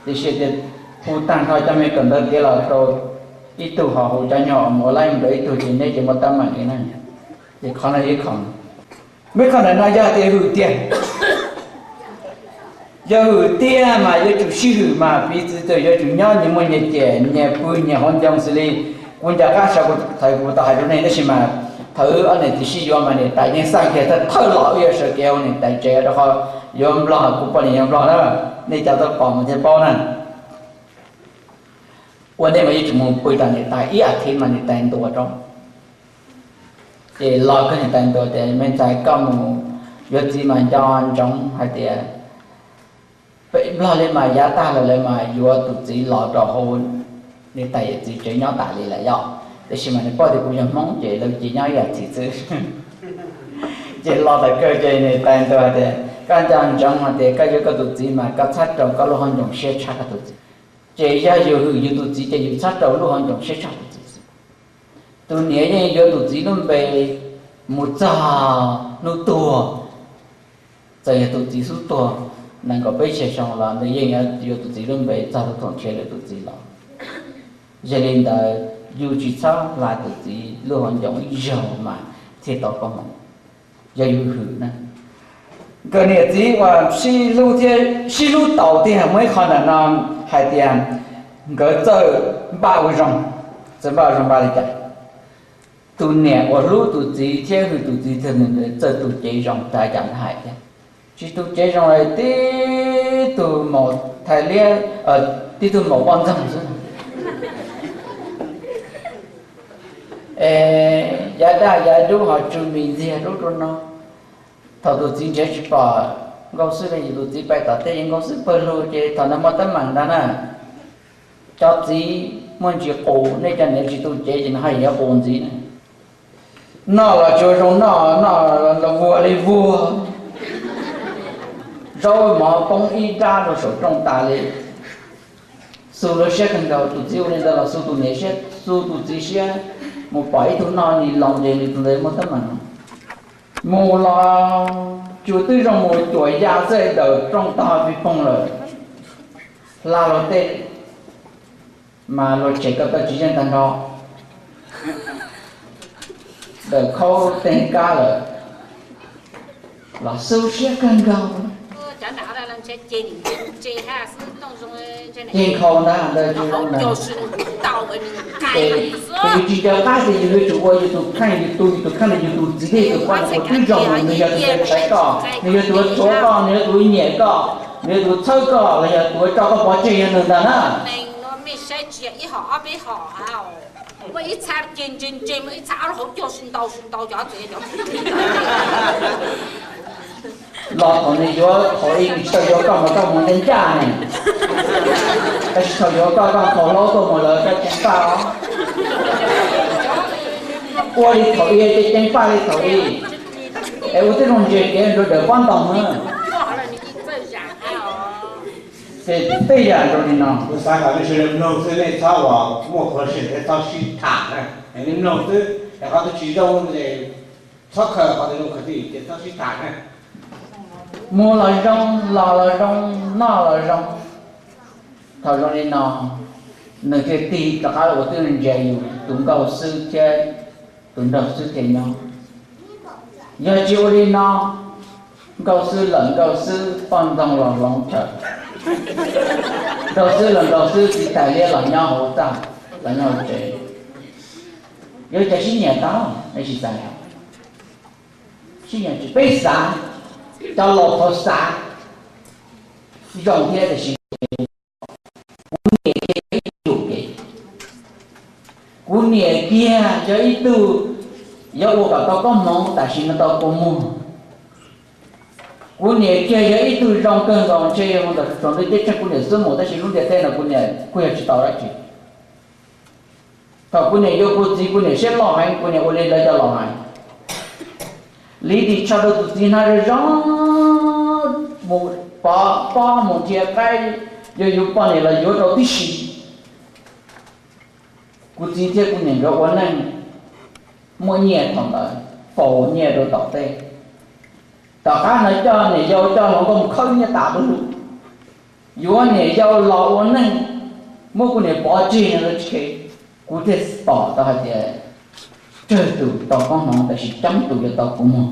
Tiam sis tias hu tag nrho cov me kawm ntawv kev los rau ib tug, ho hu cov nyuag mus ua laib mus rau ib tug, ces neb ces muaj teeb meem li na. Ces qhov no ib qho, muaj qhov ntawm no yog tias hwm tiag. Yog hwm tiag mas yuav tsum sib hwm mas piv txwv tias yuav tsum nyob nyias muaj nyias cem, nyias pw nyias hauv ncoo xws li kuv nco qab saum, thaum kuv tau hais rau nej, tab sis mas thaum wb ob niam txiv sib yuav mas niam tais yeej xaj kiag thawj thawj los wb yuav sawv kev ua niam tais tsev, rau qhov yuav nplog, kuv poj niam yog nplog na, nej cov tau pom mas thiaj paub na. Ua ntej mas yuav tsum mus pw tom niam tais ib as thiv mas niam tais ntuas rau. Ces los kawg niam tais ntuas tias, me ntxhais, koj mus yuav txiv mas nco ntsoov hais tias peb nplog li mas yav tag los lawv mas yuav tus txiv los rau hauv niam tais yawm txiv tsev nyob tas li lawm yom. Tiam sis mas nws paub tias kuv yog Hmoob ces lawv cia nyob ib as thiv xwb. Ces los tom kawg ces niam tais ntuas tias, koj nco ntsoov hais tias koj yuav koj tus txiv mas koj txhob rau koj lub hauv ncoos siab tshaj koj tus txiv. Ces yog yus hwm yus tus txiv ces yus txhob rau lub hauv ncoos siab tshaj tus txiv xwb. Tus niam yeej yuav tus txiv lub npe mus txog hnub tuag. Txawm yog tus txiv xub tuag nees nkaum peb xyoos los nws yeej yuav tus txiv lub npe txog hnub tuag nrhiav lwm tus txiv los. Yog li ntawd, yus tsis txhob hla tus txiv lub hauv ncoos ib zaug mas thiaj tau koob hmoov, yog yus hwm na. Nkawd niam txiv uas sib hlub thiab sib hlub tau tiag, muaj ib qho ntawm no hais tias nkawd txawj npaj ua zoo. Txawj npaj ua zoo npaj li cas? Tus niam uas hlub tus txiv thiab hwm tus txiv tiag, nws txawj tu cev zoo tag cas hais tias, tsis tu cev zoo li tib tug maum thais liab, tib tug maum poj ntxoog xwb. Es yav daj yav dub ho tsw mis ntxiag rub rau no. Thaum tus txiv nrhiav tsis pom, nkaus xwb li, tus txiv pais tom teb yeej nkaus xwb pawg lug, ces thaum ntawd muaj teeb meem ntag na. Cov txiv muaj ntsis qus, nej cov niam tsis tu cev ces nws haj yam yuav qus ntxiv na. Noj los tsis ua zoo noj, noj los vuag li vuag, zaub mov poob ib nrab rau saum rooj tas li. Xu lawv siab kawg nkaus, tus txiv ua li ntawd los xu tus niam siab, xu tus txiv siab, mus pom ib tug noj ni loo ces nws tus ntawd muaj teeb meem no. Mus los cua twb zoo mus cuam ya xwb, dawm rooj tog pig poog lawm, hla los tej, mas luag tshem ko taw tsis yeej tag nrho, dawm khaub teeg kab lawm, los xu siab kawg nkaus. Ces nkhaus ntag ntawd, ces yus tsis nco qab ces yus yuav tsum ua yus tus kheej, yus tu yus tus kheej, yus tus txiv thiab yus tus poj niam uas twb zoo, nws yog tus uas txais koj, nws yog tus uas rhuav koj, nws yog tus uas nyiam koj, nws yog tus txhawb koj los yog tus uas tso koj pov tseg, yog nws ntag na. Los thaum nws yuav thaum ub nws tsis tau yuav koj mas koj mus ncaj ncaj ne, tab sis thaum yuav koj, koj nkhaus hlaub tuaj mus lawm koj ceev faj os. Ua li thaum ub ces ceev faj li thaum ub, es ua tib zoo ntsia kev rau dawm pob ntoo na. Ces tej yam zoo li no, kuv xav kom nej sawv daws mloog xwb, nej txhob uas muaj qhov sim thiab txhob sib tham na. Nej mloog xwb, es qhov twg tsis zoo ces txhob khaws, qhov twg zoo khaws twj ywm ces txhob sib tham na. Mus los zoo, los los zoo, noj los zoo. Thaum zoo li no, nws thiaj tig rov qab los ua tib zoo ntsia yus tus nkauj xwb thiab tus nraug xwb thiaj nyob. Yog tsis ua li no, nkauj xwb lawm nkauj xwb, poj ntxoog los hloov chaw, nraug xwb lawm nraug xwb, txiv tais liab los nyob hauv txaj, los nyob hauv tsev. Yuav cas sib nyiam tau, nej tsis xav? Sib nyiam tsis, peb xav, cov laus thaum xav zoo thiab tiam sis kuv niam kiag yog ib tug kev, kuv niam kiag yog ib tug yuav ua kom tau koob hmoov tab sis nws tau kua muag. Kuv niam kiag yog ib tug zoo kawg nkaus, ntshe yog mus ntawm tsaus ntuj ceeb tsheej kuv niam xub mus, tab sis lub ntiaj teb no kuv niam kuj yog tsis tau dab tsi. Thaum kuv niam yuav kuv txiv, kuv niam siab loj heev, kuv niam ua li lawv cov laus hais, li tis tsho rau tus txiv hnav zoo zoo, mus pov pob mus nrhiav qaib, yog yuav poj niam los yuav rau tib si. Kuv txiv thiab kuv niam nkawd ua neej muaj nyiaj thaum ntawd, faus nyiaj rau tom tej. Tom qab no coj niam yau coj hluas nkauj mus khawb nyiaj tas lug, yuav niam yau los ua neej, muab kuv niam pov tseg no tsis kheev. Kuv thiaj pom tau hais tias tsawg tus tau koob hmoov tab sis coob tus yuav tau kua muag.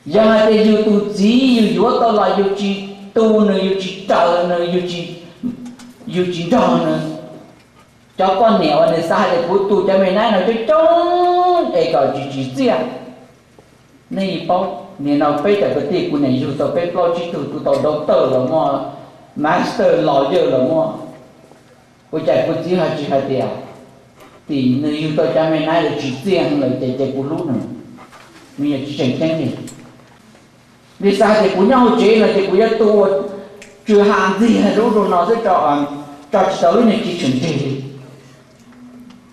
Yog hais tias yus tus txiv yus yuav tau los yus tsis tu nws, yus tsis raws nws, yus tsis nrog nws, cov poj niam uas nws xav hais tias kuv tu cov me naib no coob coob es kom tsis tsim txiaj. Nej yeej paub, nim no peb cov kwv tij kuv niam yug tau peb plaub tsib tug, tu tau doctor los muaj, master, lawyer los muaj. Ua cas kuv txiv ho tsis hais tias tim nws yug tau cov me naib los tsis txiaj heev lawm ces ces kuv hlub nws, nws yeej tsis tseem ceeb li. Nws xav hais tias kuv nyob hauv tsev no ces kuv yuav tu ua tsw ha ntxiag lub rau no xwb, tso tsis tau lub niag kiv tshwm ntseg li.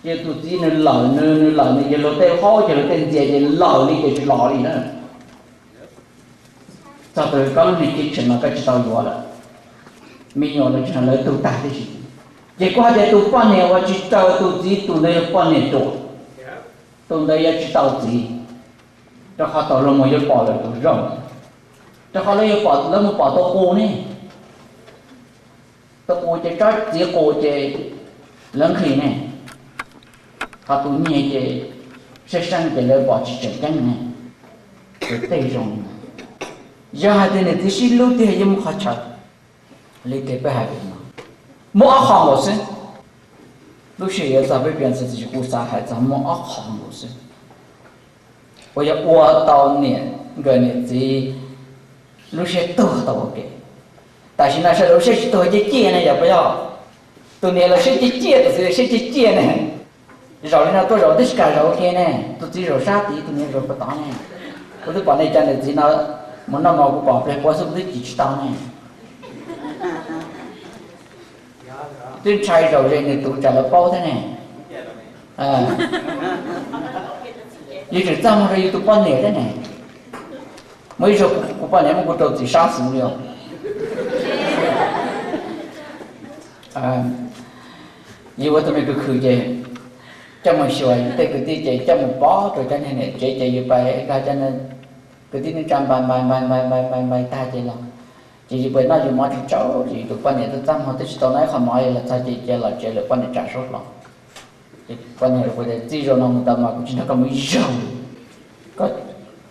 Ces tus txiv nws lawm, nws nws lawm nws ces luag tej haub ces luag tej ntxias ces lawm li ces tsis los li na. Txog tus koj lub niag kiv tshwm no koj tsis tau yuav lawm, me nyuam los tsis hais lawv tug tag tib si. Ces kuv hais tias tus poj niam uas tsis raws tus txiv tus ntawd yog poj niam ruam, tus ntawd yuav tsis tau txiv, rau qhov thaum luag mus yuav pom lawm tus zoo, rau qhov lawv yuav pom, lawv mus pom tus qus ne, tus qus ces tsob txiv qus ces lawv nqhis ne, ho tus nyiag ces saib seeb ces lawv pom tsis tseem ceeb ne. Ces tej zoo, yog hais tias niam txiv sib hlub tiag yeej muaj qhov chaw li tiag peb hais no, muaj ob qho nkaus xwb. Lub sij hawm yuav txog peb piav txog txiv tsis kuv xav hais txog muaj ob qho nkaus xwb uas yog ua tau niam, nkawd niam txiv lub siab tuag tau ua ke. Tam sim no sawv daws lub siab tsis tuag ciaj ciaj ne, yog puas yog? Tus niam los siab ciaj ciaj, tus txiv los siab ciaj ciaj ne. Zaum li no tuaj zaum twb tsis kam zaum ua ke ne, tus txiv zaum sab tid, tus niam zaum puag tod ne. Kuv twb pom nej cov niam txiv no mus noj mov kuv pom pliag puav xwb kuv twb cim tsis tau ne. Twb ntshai zaum ze nws tus tsam lawv paub thiab ne. Yus tseem txaj muag rau yus tus poj niam thiab ne. Muaj ib zaug kuv poj niam muab kuv rau txiv sab xwb li os. Yus ua tus me khwv khwv ces coj mus xyuas yus tej kwv tij ces coj mus pov rau cov niag niam tsev ces yus pais nkag cov kwv tij neej tsa npai npai npai npai npai npai npai tag ces los, ces yus pais noj yus mov tsis tsau ces yus tus poj niam twb txaj muag twb tsis tau noj ib qho mov los txog ces cia los tsev lawm poj niam tsam suab hlo. Ces poj niam tias txij zaum no mus tau mas kuv tsis nrog koj mus ib zaug.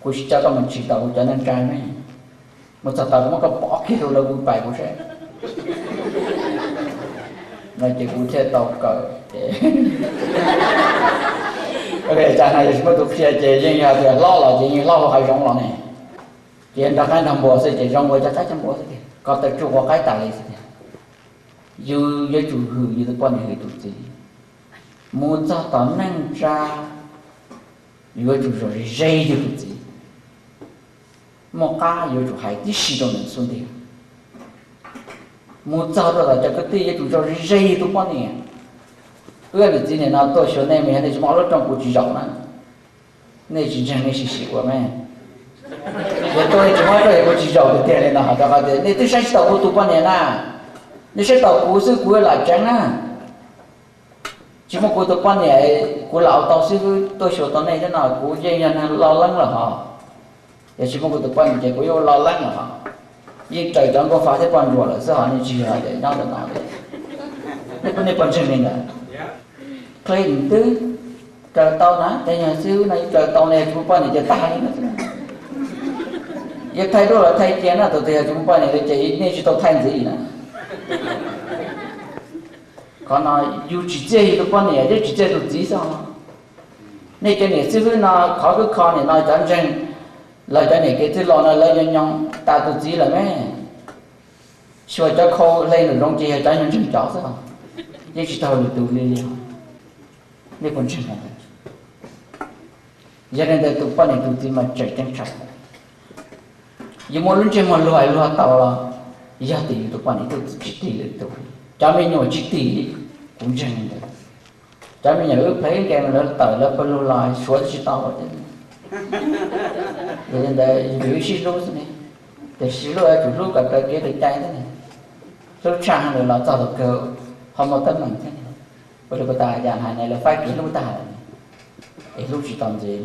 Kuv tsis coj koj mus tsim tau kuv cov neej tsa ne. Mus txog tod kuv muab koj pov kiag rau lawv kuv pais kuv seb. No ces kuv thiaj tau kawm ces, cas no yog tsis muaj tus qhia ces yeej yog tias hlob los ces yeej hlob hauv hav zoov los ne. Ces nrog qaib nrog npua xwb ces zoo ua cov qaib cov npua xwb tiag, ko taw tsuj ua qaib tas li xwb tiag. Yus yuav tsum hwm yus tus poj niam hwm tus txiv. Mus txog tom neej tsa, yuav tsum zam ze yus tus txiv. Muaj qab yuav tsum hais tib si rau nws xub ntiag. Mus txog rau tom cov kwv tij yuav tsum zam ze yus tus poj niam. Wb niam txiv nim no tuaj xyuas nej mas yog nej tsis muaj ob lub rooj kuv tsis zaum na. Nej tsis ntseeg nej sim sim ua me. Yog tuaj nej tsis muaj rooj kuv tsis zaum tiag tiag li no hais rau qhov tias nej twb saib tsis taus kuv tus poj niam na. Nej saib taus kuv xwb kuv lam tseev na. Tsis muaj kuv tus poj niam, kuv lam ua tau xib hwb tuaj xyuas tau nej thiab no kuv yeej yog neeg loj leeb lawm hos. Yog tsis muaj kuv tus poj niam ces kuv yuav ua loj leeb lawm hos. Yeej raws cov nkauj fa thiab poj ntsuam lawm xwb hos, nej tsis yog hais tias nyob ntawm no li. Nej puas ntseeg li ntawd? Qhia nws twb raws tau na, ces yog xib hwb no yeej raws tau ne, tsis muaj poj niam ces tag li no. Yog thaij duab los thaij cia na, tus twg yog tsis muaj poj niam li ces nej tsis tau thaij ntxiv na. Qhov no yus tsim txiaj yus tus poj niam thiab tsim txiaj tus txiv xwb. Nej cov niam xib hwb no qhov kub kho nim no cov ntseeg los cov niam kev txwj laus no lawv nyob nyob tas tus txiv lawm me. Xyuas cov khau hle nraum zoov ces yog cov nyob ntseeg cov xwb, yeej tsis tau lwm tus li li. Nej puas ntseeg? Yog li ntawd tus poj niam tus txiv mas tseem ceeb tshaj. Yus muaj lub ntsej muag luag luag tau los yog tias yus tus poj niam tus txiv tsis tig lwm tus, cov me nyuam tsis tig li. Kuv ntseeg li ntawd. Cov me nyuam wb plheb nkees mas lawv tawm lawv pawg lug los suav tsis tau. Yog li ntawd yus sib hlub xwb ne, tiam sis hlub yuav tsum hlub kom raws kev raws cai thiab ne. Hlub tshaj heev lawm los txog thaum kawg ho muaj teeb meem thiab ne. Ua li puas tas yam hais ne lawv faib kev hlub tag lawm, es hlub tsis tau ntxiv.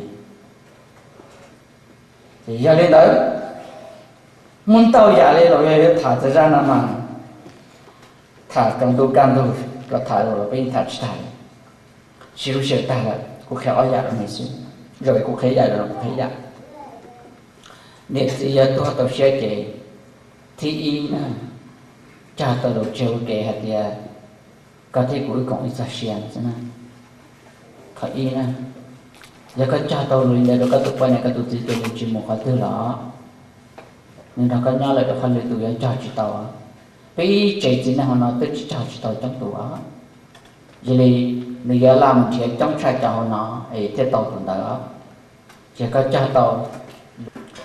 Ces yog li ntawd, muaj ntau yam li los yog yuav tham txog zaj no mas tham tsaus ntuj kaj ntug los tham los peb yeej tham tsis tag li. Siv lub sij hawm tag lawm kuv qhia ob yam rau nej xwb, zaum kuv qhia ib yam zaum no kuv qhia ib yam. Niam txiv yog tuag tau siab ces thib ib na, cog tau lus tseg ua ke hais tias koj thiab kuv wb koom ib txoj sia xwb na. Qhov ib na, yog koj cog tau lus li ntawd rau koj tus poj niam koj tus txiv ces nws tsis mus qhov twg los nws nrog koj nyob lawm rau qhov lwm tus yuav cog tsis tau. Peb tsev txiv neej hauv no twb tsis cog tsis tau coob tus os. Yog li nws yuav laj mus nrhiav coob tshaj cov hauv no es thiaj tau tus ntawd os. Ces koj cog tau,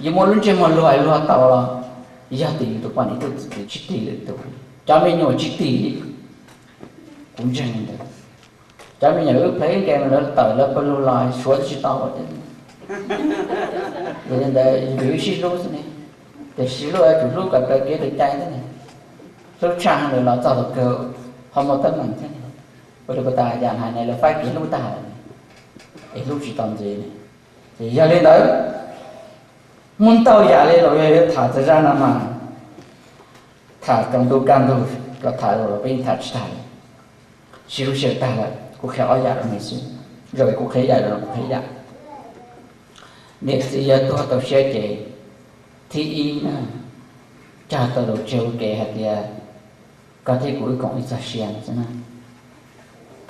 yuav muaj lub ntsej muag luag luag tau los yog tias yus tus poj niam tus txiv tsis tig lwm tus, cov me nyuam tsis tig li. Kuv ntseeg li ntawd. Cov me nyuam wb plheb nkees mas lawv tawm lawv pawg lug los suav tsis tau. Yog li ntawd yus sib hlub xwb ne, tiam sis hlub yuav tsum hlub kom raws kev raws cai thiab ne. Hlub tshaj heev lawm los txog thaum kawg ho muaj teeb meem thiab ne. Ua li puas tas yam hais ne lawv faib kev hlub tag lawm, es hlub tsis tau ntxiv ne. Ces yog li ntawd, muaj ntau yam li los yog yuav tham txog zaj no mas tham tsaus ntuj kaj ntug los tham los peb yeej tham tsis tag li. Siv lub sij hawm tag lawm kuv qhia ob yam rau nej xwb, zaum kuv qhia ib yam zaum no kuv qhia ib yam. Niam txiv yog tuag tau siab ces thib ib na, cog tau lus tseg ua ke hais tias koj thiab kuv wb koom ib txoj sia xwb na.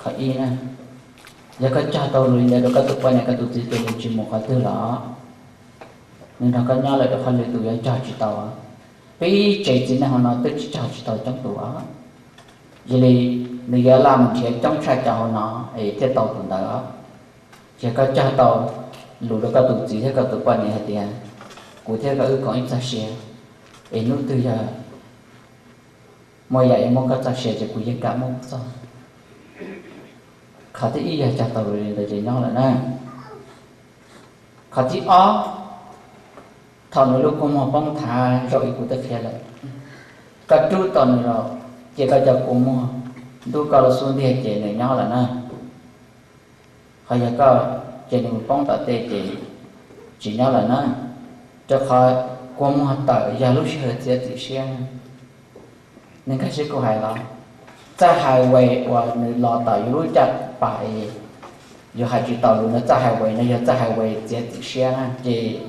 Qhov ib na, yog koj cog tau lus li ntawd rau koj tus poj niam koj tus txiv ces nws tsis mus qhov twg los nws nrog koj nyob lawm rau qhov lwm tus yuav cog tsis tau. Peb tsev txiv neej hauv no twb tsis cog tsis tau coob tus os. Yog li nws yuav laj mus nrhiav coob tshaj cov hauv no es thiaj tau tus ntawd os. Ces koj cog tau lus rau koj tus txiv thiab koj tus poj niam hais tias kuv thiab koj wb koom ib txoj sia, es hnub twg yog muaj yam yuav muab koj txoj sia ces kuv yeej kam muab koj txoj. Qhov thib ib yog cog tau li ntawd ces nyob lawm na. Qhov thib ob, thaum nws lub kua muag poob thav zaum ib kuv twb qhia lawm, koj rub tau nws los, cia koj cov kua muag ntub koj lub xub ntiag ces nws nyob lawm na. Qhov yog koj cia nws mus poob tom tej ces tsis nyob lawm na, rau qhov kua muag tawm yog lub sij hawm txiav txim siab. Nej nkag siab kuv hais los, txoj highway uas nws los tom yus lub caj pas, yus hais tsis tau lus no, txoj highway no yog txoj highway txiav txim siab na. Ces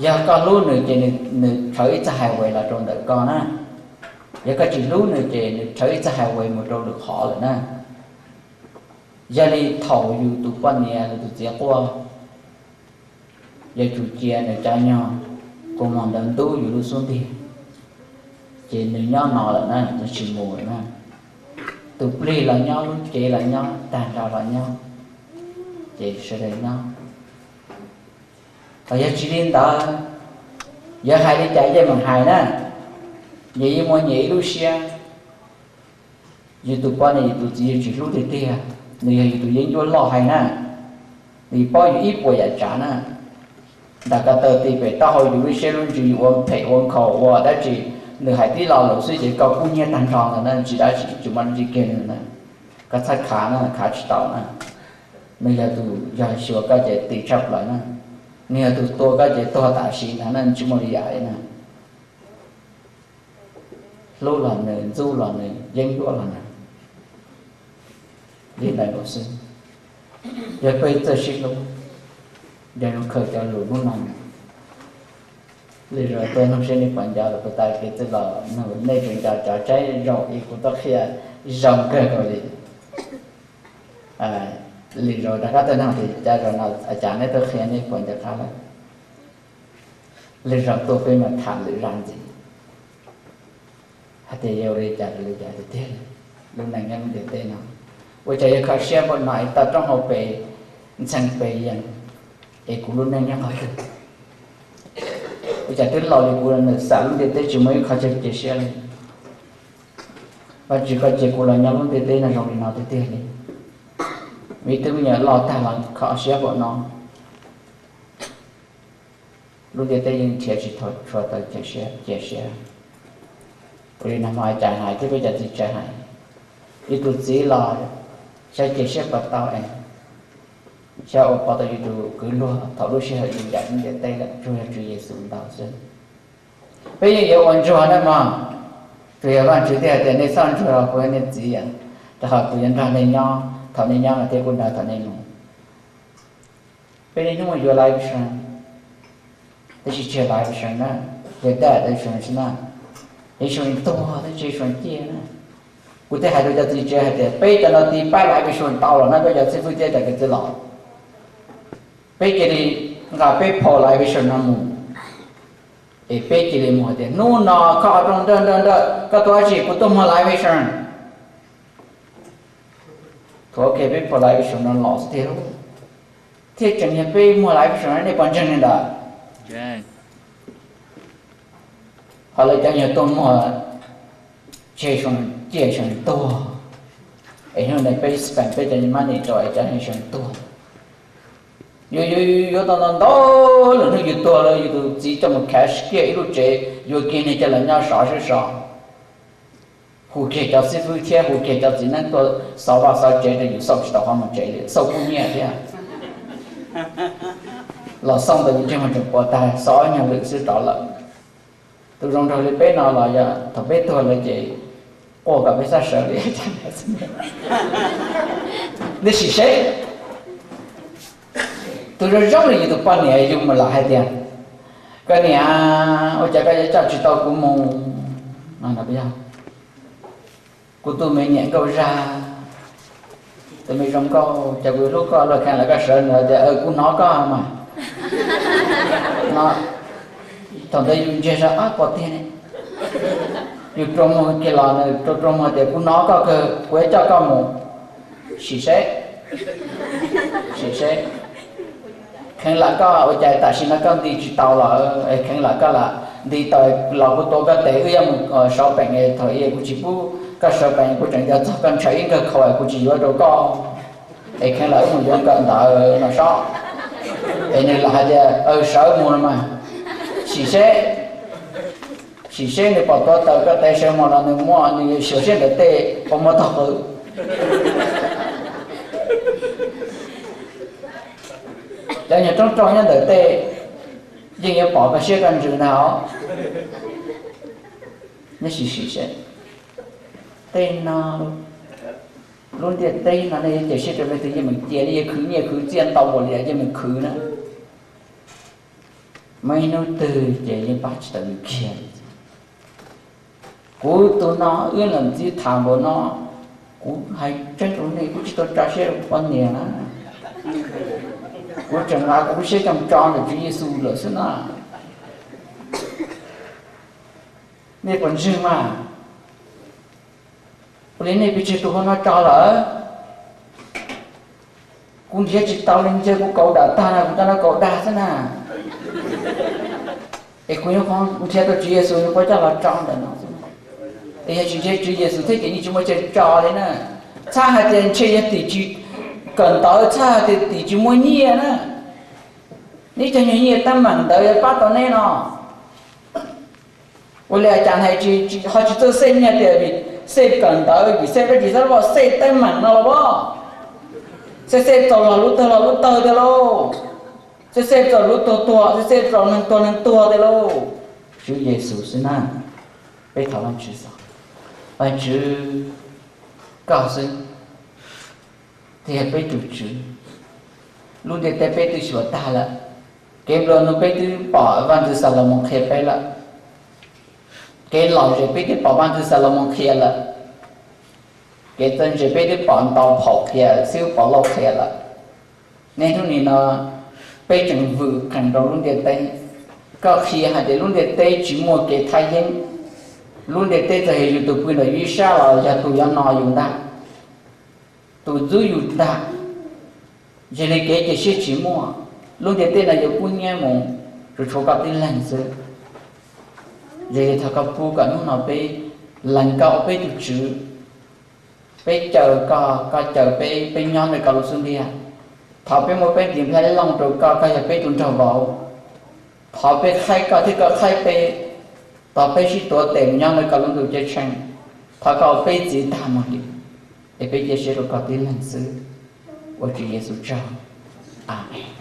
yog koj hlub nws ces nws rhawv ib txoj highway los rau ntawm koj na. Yog koj tsis hlub nws ces nws rhawv ib txoj highway mus rau lwm qhov lawm na. Yog li thaum yus tus poj niam los tus txiv quaj, yuav tsum cia nws cov nyuag kua muag ntawd ntub yus lub xub ntiag, ces nws nyob no lawm na, nws tsis mus lawm na. Tus plig los nyob, lub cev los nyob, tag nrho los nyob, ces sawv daws nyob. Ho yog tsis li ntawd, yuav hais li cas yeej meem hais na, nyias yeej muaj nyias ib lub siab. Yus tus poj niam yus tus txiv yus tsis hlub tiag tiag, nws yog yus tus yeeb ncuab loj heev na, nws paub yus ib puas yam tsav na. Nram ko taw ti pem taub hau yus lub siab lub ntsws yus ua phem ua nkhaus ua dab tsi, nws hais tib lo lus xwb ces koj kub hnyiab tag nrho ntawd na, tsis dab tsi, tsis muaj dab tsi kiag li na. Koj txhob khav na, khav tsis tau na. Nws yog tus yog xyuas koj ces ti tshaj plaws na, nws yog tus tua koj ces tuag tam sim ntag na, tsis muaj li yam li na. Hlub los nws, ntxub los nws, yeeb ncuab los nws. Li ntawd nkaus xwb. Yog peb txawj sib hlub, yog zoo khaws cov lus hnub no, lwm zaus tuaj nug seb nej puas nco lawm, puas tas kev txwj los nug nej tseem nco cov tsaib zaum ib kuv tuaj qhia zoo kawg nkaus li. Lwm zaus rov qab tuaj nug tias cov zaum no cas nej tuaj qhia nej puas nco qab lawm. Lwm zaus tuaj peb mam tham lwm zaj ntxiv hais tias yuav ua li cas li cas tiag tiag. Lub neej nyob lub ntiaj teb no ua cas yuav kho siab npaum no es toj roob hauv pes, ntxhee pes yees, es kuv lub neej nyob qhov twg? Ua cas twb laus li kuv lawm xam lub ntiaj teb tsis muaj ib qho chaw cia siab li. Vaj Tswv koj cia kuv los nyob lub ntiaj teb no zoo li no tiag tiag li. Vim twb me nyuam loj tag los kho siab npaum no. Lub ntiaj teb yeej nrhiav tsis tau txhua tau cia siab. Ua li no mas cas hais thiab peb cov txiv tsev hais, yus tus txiv los xyov cia siab puas tau es xyov ua puas tau yus tus kwv luag thaum lub sij hawm yus ncaim lub ntiaj teb lawm, tsuas yog Tswv Yexus ntau xwb. Peb yeej yuav ua ntsuag na mog, tsuas yog Vaj Tswv thiaj hais tias nej txhob ntsuag kuv nej txiv, rau qhov kuv yuav nrog nej nyob thaum nej nyob no thiab kuv nrog thaum nej mus. Peb niaj hnub yuav life insurance, tab sis tsis yog life insurance na, yog death insurance na, insurance tuag tab sis tsis yog insurance ciaj na. Kuv thiaj hais rau cov txiv tsev hais tias peb cov no tiv pab life insurance tau los na, peb cov xib fwb thiab cov kwv tij los, peb cia li nqa peb phau life insurance no mus, es peb cia li mus hais tias hnub no koj qhov rooj nrawj nrawj nrawj, koj tuaj dab tsi? Kuv tuaj muag life insurance. Thaum ua ke peb phau life insurance no los xwb tiag, thiaj tseem yog peb muag life insurance, nej puas ntseeg li ntawd? Ho lawv cov nyuag tuaj muag, ces cia insurance tuag, es hnub no peb spend peb cov money rau es cov insurance tuag. Yuav yuav yuav tau ntau ntau, lwm hnub yus tuag lawm yus tus txiv coj mus cash kiag ib lub tsev, yuav kiag niag coj los nyob sov sib sov, hu kiag cov xib fwb thiab hu kiag cov txiv neeb tuaj xov vaj xov tsev rau yus xauj tsis tau qhov mus tsev li, xauj kub hnyiab thiab. Los xauj ntawd yus ntsej muag tseem puas tag, xov ob nyuag lwm xwb rov lawm. Tus zoo nraug li peb no los yog thaum peb tuag lawm ces quaj kom peb sab sawv li. Nej sim seb, tus zoo zoo li yus tus poj niam yus mus lam hais tias, koj niam, ua cas koj yuav coj tsis tau kuv mus? Kuv tus me niam nkauj zag, tus me zoo nkauj, cas kuv hlub koj luaj kheev lawm koj sawv nws tias kuv hnov koj mas. No, thaum ntawd yus ntsiag zog ob pom tiag ne, yus rua muag kiag los nws rua rua muag tias kuv hnov koj kawg, kuv yuav coj koj mus. Sim seb, sim seb, kheev lam koj ua cas tam sim no koj nti tsis tau los, kheev lam koj lam nti tau los kuv tuav koj tes, wb yuav mus sawv peem, thaum ub kuv tsis pub koj sawv peem, kuv tseem yuav txog koj ntshaw ib nkawg khau, kuv tsis yuav rau koj, es kheev lam wb mus yuav kawm ntawv no sob. Es nws lam hais tias, Aws, sawv mus los mas, sim seb, sim seb nws pom tuav taws koj tes sawv mus los nws muaj, nws xyuas seb ntawm tej puas muaj tog qw. Cov nyuag roob rau nyob ntawm tej yeej yuav pom koj siab koj ntsws ntag os. Nyob sim sim seb, tej no, lub ntiaj teb no nej yuav cia siab rau leej twg yeej meem cia, nej yuav khwv nyiaj khwv txiaj ntau npaum li cas yeej meem khwv na. Muaj ib hnub twg ces yeej pab tsis tau yus kiag. Kuv tus no wb los ntxiv tham npaum no, kuv hais tseeb rau nej, kuv tsis tau tso siab rau kuv poj niam na. Kuv tseem nqa kuv lub siab coj tso ntawm Tswv Yexus lawm xwb na. Nej puas ntswg mas? Ua li nej pes tsawg tus hauv no tso lawm? Kuv nrhiav tsis tau li, ntshe kuv kaus dam tag no, kuv coj no kaus dag xwb na. Es kuv nyuam qhuav nrhiav tau Tswv Yexus, nyuam qhuav coj los tso ntawm no xwb. Es yog tsis nrhiav Tswv Yexus thiab ces yeej tsis muaj chaw tso li na. Txhab hais tias ntshe yog tim tsis kawm ntawv, txhab hais tias tim tsis muaj nyiaj na. Neb cov nyuag nyiaj teeb meem ntawd yuav pab tau neb no. Ua li cas hais tsis, ho tsis txawj xej nyiaj tias vim xej kawm ntawv, vim xej dab tsi, xab loj xej teeb meem no los as. Xej xej txaus los lub tawg los lub tawg tiag lauj. Xej xej txaus lub tuag tuag, xej xej txaus neeg tuag neeg tuag tiag lauj. Tswv Yexus xwb na. Peb thov Vajtswv xwb. Vajtswv, koj xwb thiaj yog peb tus Tswv. Lub ntiaj teb peb twb xyuas tag lawm. Kev nplua nuj peb twb pom Vaj Ntxwv Xalumoos qhia peb lawm. Kev lom zem peb twb pom Vaj Ntxwv Xalumoos qhia lawm. Kev txawj ntse peb twb pom Ntau Phaum qhia, Xib Hwb Pov Lauj qhia lawm. Niaj hnub nim no peb tseem vwm qees rau lub ntiaj teb. Koj qhia hais tias lub ntiaj teb tsis muaj kev thaj yeeb. Lub ntiaj teb txawm yog yus tus pw nram yus ib sab los yog tus yuav no yus ntag, tus ntxub yus ntag. Yog li kev cia siab tsis muaj, lub ntiaj teb no yuav kub hnyiab mus, tsuas tshuav koj tib leeg xwb. Yog li thov koj pub kom hnub no peb lees koj ua peb tus Tswv, peb caw koj, koj caw peb, peb nyob ntawm koj lub xub ntiag. Thov peb muab peb ntiv nplhaib looj rau koj, koj yog peb tus nraug vauv. Thov peb qhaib koj thiab koj qhaib peb. Thov peb sib tuav tes mus nyob ntawm koj lub ntuj ceeb tsheej. Thov koj ua peb txiv tag mus li, es peb cia siab rau koj tib leeg xwb. Ua Tswv Yexus tsaug. Amees.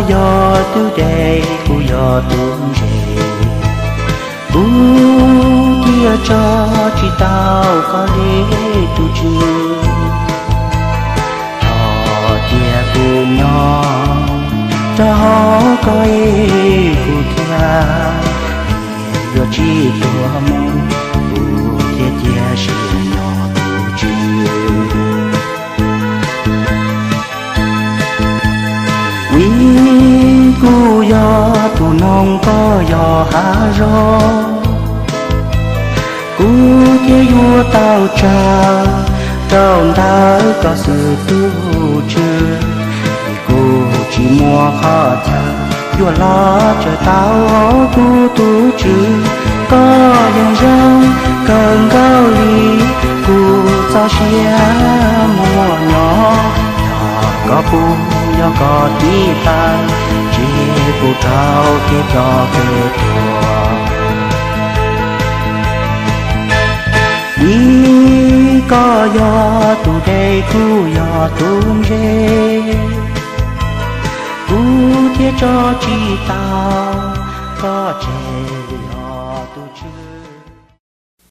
yog tus dej, kuv yog tus ntses, kuv thiaj tso tsis tau koj li tus tswv. Thov cia kuv nyob rau hauv koj ib kuv thiab, niam yuav tsis tuag mus, kuv thiaj cia siab nyob tus tswv. Vim kuv yog tus noog, koj yog hav zoov, kuv thiaj yuav tau tsawg rau ntawm koj xwb tus tswv. Vim kuv tsis muaj qhov chaw yuav los tsaws tau kuv tus tswv, koj yeej zoo kawg nkaus li kuv txoj sia muaj nyob. Yog koj pub, yog koj tiv thaiv, ces kuv rau kev ploj kev tuag. Vim koj yog tus dej, kuv yog tus ntses, kuv thiaj tso tsis tau koj tseg li os tus tswv.